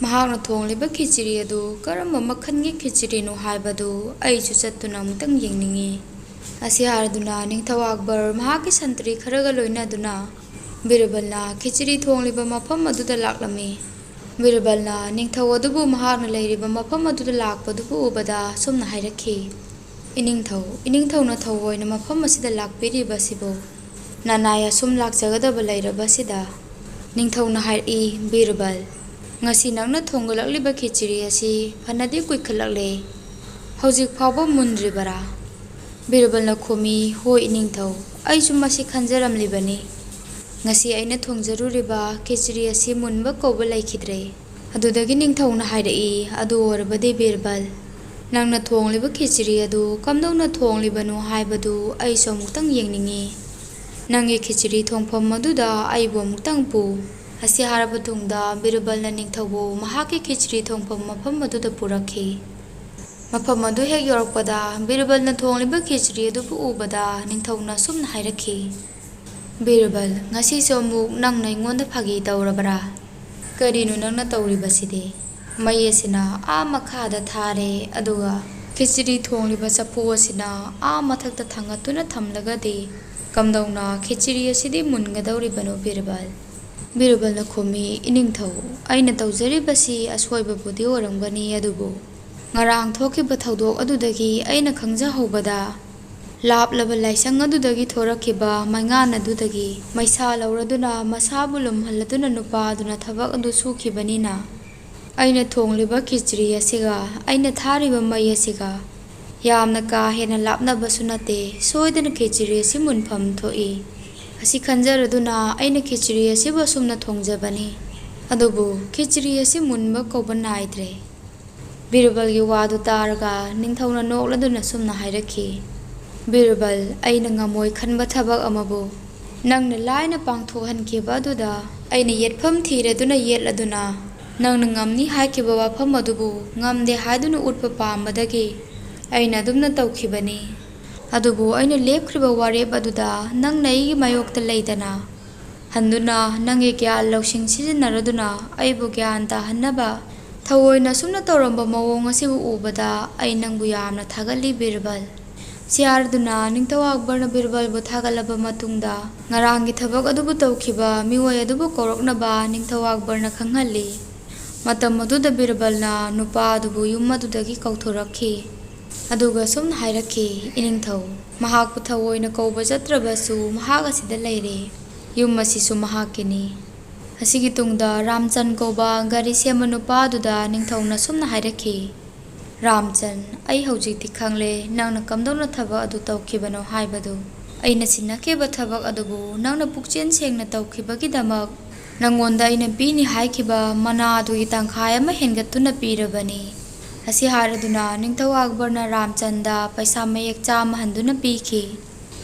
ꯃꯍꯥꯛꯅ ꯊꯣꯡꯂꯤꯕ ꯈꯦꯆ꯭ꯔꯤ ꯑꯗꯨ ꯀꯔꯝꯕ ꯃꯈꯜꯒꯤ ꯈꯦꯆ꯭ꯔꯤꯅꯣ ꯍꯥꯏꯕꯗꯨ ꯑꯩꯁꯨ ꯆꯠꯇꯨꯅ ꯑꯃꯨꯛꯇꯪ ꯌꯦꯡꯅꯤꯡꯏ"꯫ ꯑꯁꯤ ꯍꯥꯏꯔꯗꯨꯅ ꯅꯤꯡꯊꯧ ꯑꯛꯕꯔ ꯃꯍꯥꯛꯀꯤ ꯁꯟꯇ꯭ꯔꯤ ꯈꯔꯒ ꯂꯣꯏꯅꯗꯨꯅ ꯕꯤꯔꯕꯜꯅ ꯈꯦꯆ꯭ꯔꯤ ꯊꯣꯡꯂꯤꯕ ꯃꯐꯝ ꯑꯗꯨꯗ ꯂꯥꯛꯂꯝꯃꯤ꯫ ꯕꯤꯔꯕꯜꯅ ꯅꯤꯡꯊꯧ ꯑꯗꯨꯕꯨ ꯃꯍꯥꯛꯅ ꯂꯩꯔꯤꯕ ꯃꯐꯝ ꯑꯗꯨꯗ ꯂꯥꯛꯄꯗꯨꯕꯨ ꯎꯕꯗ ꯑꯁꯨꯝꯅ ꯍꯥꯏꯔꯛꯈꯤ, "ꯏꯅꯤꯡꯊꯧ, ꯏꯅꯤꯡꯊꯧꯅ ꯊꯧꯑꯣꯏꯅ ꯃꯐꯝ ꯑꯁꯤꯗ ꯂꯥꯛꯄꯤꯔꯤꯕ ꯑꯁꯤꯕꯨ ꯅꯅꯥꯏ ꯑꯁꯨꯝ ꯂꯥꯛꯆꯒꯗꯕ ꯂꯩꯔꯕ ꯑꯁꯤꯗ?" ꯅꯤꯡꯊꯧꯅ ꯍꯥꯏꯔꯛꯏ, "ꯕꯤꯔꯕꯜ, ꯉꯁꯤ ꯅꯪꯅ ꯊꯣꯡꯒꯠꯂꯛꯂꯤꯕ ꯈꯦꯆ꯭ꯔꯤ ꯑꯁꯤ ꯐꯅꯗꯤ ꯀꯨꯏꯈꯠꯂꯛꯂꯦ꯫ ꯍꯧꯖꯤꯛ ꯐꯥꯎꯕ ꯃꯨꯟꯗ꯭ꯔꯤꯕꯔꯥ?" ꯕꯤꯔꯕꯜꯅ ꯈꯨꯝꯃꯤ, "ꯍꯣꯏ ꯏꯅꯤꯡꯊꯧ, ꯑꯩꯁꯨ ꯃꯁꯤ ꯈꯟꯖꯔꯝꯂꯤꯕꯅꯤ꯫ ꯉꯁꯤ ꯑꯩꯅ ꯊꯣꯡꯖꯔꯨꯔꯤꯕ ꯈꯦꯆ꯭ꯔꯤ ꯑꯁꯤ ꯃꯨꯟꯕ ꯀꯧꯕ ꯂꯩꯈꯤꯗ꯭ꯔꯦ꯫" ꯑꯗꯨꯗꯒꯤ ꯅꯤꯡꯊꯧꯅ ꯍꯥꯏꯔꯛꯏ, "ꯑꯗꯨ ꯑꯣꯏꯔꯕꯗꯤ ꯕꯤꯔꯕꯜ, ꯅꯪꯅ ꯊꯣꯡꯂꯤꯕ ꯈꯦꯆ꯭ꯔꯤ ꯑꯗꯨ ꯀꯝꯗꯧꯅ ꯊꯣꯡꯂꯤꯕꯅꯣ ꯍꯥꯏꯕꯗꯨ ꯑꯩꯁꯨ ꯑꯃꯨꯛꯇꯪ ꯌꯦꯡꯅꯤꯡꯏ꯫ ꯅꯪꯒꯤ ꯈꯦꯆ꯭ꯔꯤ ꯊꯣꯡꯐꯝ ꯑꯗꯨꯗ ꯑꯩꯕꯨ ꯑꯃꯨꯛꯇꯪ ꯄꯨ꯫" ꯑꯁꯤ ꯍꯥꯏꯔꯕ ꯇꯨꯡꯗ ꯕꯤꯔꯕꯜꯅ ꯅꯤꯡꯊꯧꯕꯨ ꯃꯍꯥꯛꯀꯤ ꯈꯦꯆ꯭ꯔꯤ ꯊꯣꯡꯐꯝ ꯃꯐꯝ ꯑꯗꯨꯗ ꯄꯨꯔꯛꯈꯤ꯫ ꯃꯐꯝ ꯑꯗꯨ ꯍꯦꯛ ꯌꯧꯔꯛꯄꯗ ꯕꯤꯔꯕꯜꯅ ꯊꯣꯡꯂꯤꯕ ꯈꯦꯆ꯭ꯔꯤ ꯑꯗꯨꯕꯨ ꯎꯕꯗ ꯅꯤꯡꯊꯧꯅ ꯑꯁꯨꯝꯅ ꯍꯥꯏꯔꯛꯈꯤ, "ꯕꯤꯔꯕꯜ, ꯉꯁꯤꯁꯨ ꯑꯃꯨꯛ ꯅꯪꯅ ꯑꯩꯉꯣꯟꯗ ꯐꯥꯒꯤ ꯇꯧꯔꯕ꯭ꯔꯥ? ꯀꯔꯤꯅꯣ ꯅꯪꯅ ꯇꯧꯔꯤꯕꯁꯤꯗꯤ? ꯃꯩ ꯑꯁꯤꯅ ꯑꯥ ꯃꯈꯥꯗ ꯊꯥꯔꯦ, ꯑꯗꯨꯒ ꯈꯦꯆ꯭ꯔꯤ ꯊꯣꯡꯂꯤꯕ ꯆꯐꯨ ꯑꯁꯤꯅ ꯑꯥ ꯃꯊꯛꯇ ꯊꯥꯡꯒꯠꯇꯨꯅ ꯊꯝꯂꯒꯗꯤ ꯀꯝꯗꯧꯅ ꯈꯦꯆ꯭ꯔꯤ ꯑꯁꯤꯗꯤ ꯃꯨꯟꯒꯗꯧꯔꯤꯕꯅꯣ ꯕꯤꯔꯕꯜ?" ꯕꯤꯔꯕꯜꯅ ꯈꯨꯝꯃꯤ, "ꯏꯅꯤꯡꯊꯧ, ꯑꯩꯅ ꯇꯧꯖꯔꯤꯕꯁꯤ ꯑꯁꯣꯏꯕꯕꯨꯗꯤ ꯑꯣꯏꯔꯝꯒꯅꯤ, ꯑꯗꯨꯕꯨ ꯉꯔꯥꯡ ꯊꯣꯛꯈꯤꯕ ꯊꯧꯗꯣꯛ ꯑꯗꯨꯗꯒꯤ ꯑꯩꯅ ꯈꯪꯖꯍꯧꯕꯗ, ꯂꯥꯞꯂꯕ ꯂꯥꯏꯁꯪ ꯑꯗꯨꯗꯒꯤ ꯊꯣꯔꯛꯈꯤꯕ ꯃꯩꯉꯥꯟ ꯑꯗꯨꯗꯒꯤ ꯃꯩꯁꯥ ꯂꯧꯔꯗꯨꯅ ꯃꯁꯥꯕꯨ ꯂꯨꯝꯍꯜꯂꯗꯨꯅ ꯅꯨꯄꯥ ꯑꯗꯨꯅ ꯊꯕꯛ ꯑꯗꯨ ꯁꯨꯈꯤꯕꯅꯤꯅ, ꯑꯩꯅ ꯊꯣꯡꯂꯤꯕ ꯈꯦꯆ꯭ꯔꯤ ꯑꯁꯤꯒ ꯑꯩꯅ ꯊꯥꯔꯤꯕ ꯃꯩ ꯑꯁꯤꯒ ꯌꯥꯝꯅ ꯀꯥ ꯍꯦꯟꯅ ꯂꯥꯞꯅꯕꯁꯨ ꯅꯠꯇꯦ꯫ ꯁꯣꯏꯗꯅ ꯈꯦꯆ꯭ꯔꯤ ꯑꯁꯤ ꯃꯨꯟꯐꯝ ꯊꯣꯛꯏ꯫ ꯑꯁꯤ ꯈꯟꯖꯔꯗꯨꯅ ꯑꯩꯅ ꯈꯦꯆ꯭ꯔꯤ ꯑꯁꯤꯕꯨ ꯑꯁꯨꯝꯅ ꯊꯣꯡꯖꯕꯅꯤ꯫ ꯑꯗꯨꯕꯨ ꯈꯦꯆ꯭ꯔꯤ ꯑꯁꯤ ꯃꯨꯟꯕ ꯀꯧꯕ ꯅꯥꯏꯗ꯭ꯔꯦ꯫" ꯕꯤꯔꯕꯜꯒꯤ ꯋꯥꯗꯨ ꯇꯥꯔꯒ ꯅꯤꯡꯊꯧꯅ ꯅꯣꯛꯂꯗꯨꯅ ꯁꯨꯝꯅ ꯍꯥꯏꯔꯛꯈꯤ, "ꯕꯤꯔꯕꯜ, ꯑꯩꯅ ꯉꯝꯃꯣꯏ ꯈꯟꯕ ꯊꯕꯛ ꯑꯃꯕꯨ ꯅꯪꯅ ꯂꯥꯏꯅ ꯄꯥꯡꯊꯣꯛꯍꯟꯈꯤꯕ ꯑꯗꯨꯗ ꯑꯩꯅ ꯌꯦꯠꯐꯝ ꯊꯤꯔꯗꯨꯅ ꯌꯦꯠꯂꯗꯨꯅ, ꯅꯪꯅ ꯉꯝꯅꯤ ꯍꯥꯏꯈꯤꯕ ꯋꯥꯐꯝ ꯑꯗꯨꯕꯨ ꯉꯝꯗꯦ ꯍꯥꯏꯗꯨꯅ ꯎꯠꯄ ꯄꯥꯝꯕꯗꯒꯤ ꯑꯩꯅ ꯑꯗꯨꯝꯅ ꯇꯧꯈꯤꯕꯅꯤ꯫ ꯑꯗꯨꯕꯨ ꯑꯩꯅ ꯂꯦꯞꯈ꯭ꯔꯤꯕ ꯋꯥꯔꯦꯞ ꯑꯗꯨꯗ ꯅꯪꯅ ꯑꯩꯒꯤ ꯃꯥꯌꯣꯛꯇ ꯂꯩꯗꯅ ꯍꯟꯗꯨꯅ ꯅꯪꯒꯤ ꯒ꯭ꯌꯥꯟ ꯂꯧꯁꯤꯡ ꯁꯤꯖꯤꯟꯅꯔꯗꯨꯅ ꯑꯩꯕꯨ ꯒ꯭ꯌꯥꯟ ꯇꯥꯍꯟꯅꯕ ꯊꯑꯣꯏꯅ ꯑꯁꯨꯝꯅ ꯇꯧꯔꯝꯕ ꯃꯑꯣꯡ ꯑꯁꯤꯕꯨ ꯎꯕꯗ ꯑꯩ ꯅꯪꯕꯨ ꯌꯥꯝꯅ ꯊꯥꯒꯠꯂꯤ ꯕꯤꯔꯕꯜ꯫" ꯁꯤ ꯍꯥꯏꯔꯗꯨꯅ ꯅꯤꯡꯊꯧ ꯑꯛꯕꯔꯅ ꯕꯤꯔꯕꯜꯕꯨ ꯊꯥꯒꯠꯂꯕ ꯃꯇꯨꯡꯗ ꯉꯔꯥꯡꯒꯤ ꯊꯕꯛ ꯑꯗꯨꯕꯨ ꯇꯧꯈꯤꯕ ꯃꯤꯑꯣꯏ ꯑꯗꯨꯕꯨ ꯀꯧꯔꯛꯅꯕ ꯅꯤꯡꯊꯧ ꯑꯛꯕꯔꯅ ꯈꯪꯍꯜꯂꯤ꯫ ꯃꯇꯝ ꯑꯗꯨꯗ ꯕꯤꯔꯕꯜꯅ ꯅꯨꯄꯥ ꯑꯗꯨꯕꯨ ꯌꯨꯝ ꯑꯗꯨꯗꯒꯤ ꯀꯧꯊꯣꯔꯛꯈꯤ꯫ ꯑꯗꯨꯒ ꯁꯨꯝꯅ ꯍꯥꯏꯔꯛꯈꯤ, "ꯏꯅꯤꯡꯊꯧ, ꯃꯍꯥꯛꯄꯨ ꯊꯑꯣꯏꯅ ꯀꯧꯕ ꯆꯠꯇ꯭ꯔꯕꯁꯨ ꯃꯍꯥꯛ ꯑꯁꯤꯗ ꯂꯩꯔꯦ꯫ ꯌꯨꯝ ꯑꯁꯤꯁꯨ ꯃꯍꯥꯛꯀꯤꯅꯤ꯫" ꯑꯁꯤꯒꯤ ꯇꯨꯡꯗ ꯔꯥꯝꯆꯟ ꯀꯧꯕ ꯒꯥꯔꯤ ꯁꯦꯝꯕ ꯅꯨꯄꯥ ꯑꯗꯨꯗ ꯅꯤꯡꯊꯧꯅ ꯁꯨꯝꯅ ꯍꯥꯏꯔꯛꯈꯤ, "ꯔꯥꯝꯆꯟ, ꯑꯩ ꯍꯧꯖꯤꯛꯇꯤ ꯈꯪꯂꯦ ꯅꯪꯅ ꯀꯝꯗꯧꯅ ꯊꯕꯛ ꯑꯗꯨ ꯇꯧꯈꯤꯕꯅꯣ ꯍꯥꯏꯕꯗꯨ꯫ ꯑꯩꯅ ꯁꯤꯟꯅꯈꯤꯕ ꯊꯕꯛ ꯑꯗꯨꯕꯨ ꯅꯪꯅ ꯄꯨꯛꯆꯦꯜ ꯁꯦꯡꯅ ꯇꯧꯈꯤꯕꯒꯤꯗꯃꯛ ꯅꯪꯉꯣꯟꯗ ꯑꯩꯅ ꯄꯤꯅꯤ ꯍꯥꯏꯈꯤꯕ ꯃꯅꯥ ꯑꯗꯨꯒꯤ ꯇꯪꯈꯥꯏ ꯑꯃ ꯍꯦꯟꯒꯠꯇꯨꯅ ꯄꯤꯔꯕꯅꯤ꯫" ꯑꯁꯤ ꯍꯥꯏꯔꯗꯨꯅ ꯅꯤꯡꯊꯧ ꯑꯛꯕꯔꯅ ꯔꯥꯝꯆꯟꯗ ꯄꯩꯁꯥ ꯃꯌꯦꯛ ꯆꯥꯝꯃ ꯍꯟꯗꯨꯅ ꯄꯤꯈꯤ꯫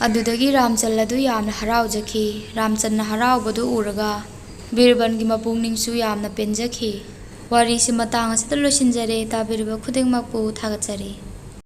ꯑꯗꯨꯗꯒꯤ ꯔꯥꯝꯆꯟ ꯑꯗꯨ ꯌꯥꯝꯅ ꯍꯔꯥꯎꯖꯈꯤ꯫ ꯔꯥꯝꯆꯟꯅ ꯍꯔꯥꯎꯕꯗꯨ ꯎꯔꯒ ꯕꯤꯔꯕꯜꯒꯤ ꯃꯄꯨꯛꯅꯤꯡꯁꯨ ꯌꯥꯝꯅ ꯄꯦꯟꯖꯈꯤ꯫ ꯋꯥꯔꯤꯁꯤ ꯃꯇꯥꯡ ꯑꯁꯤꯗ ꯂꯣꯏꯁꯤꯟꯖꯔꯦ꯫ ꯇꯥꯕꯤꯔꯤꯕ ꯈꯨꯗꯤꯡꯃꯛꯄꯨ ꯊꯥꯒꯠꯆꯔꯤ꯫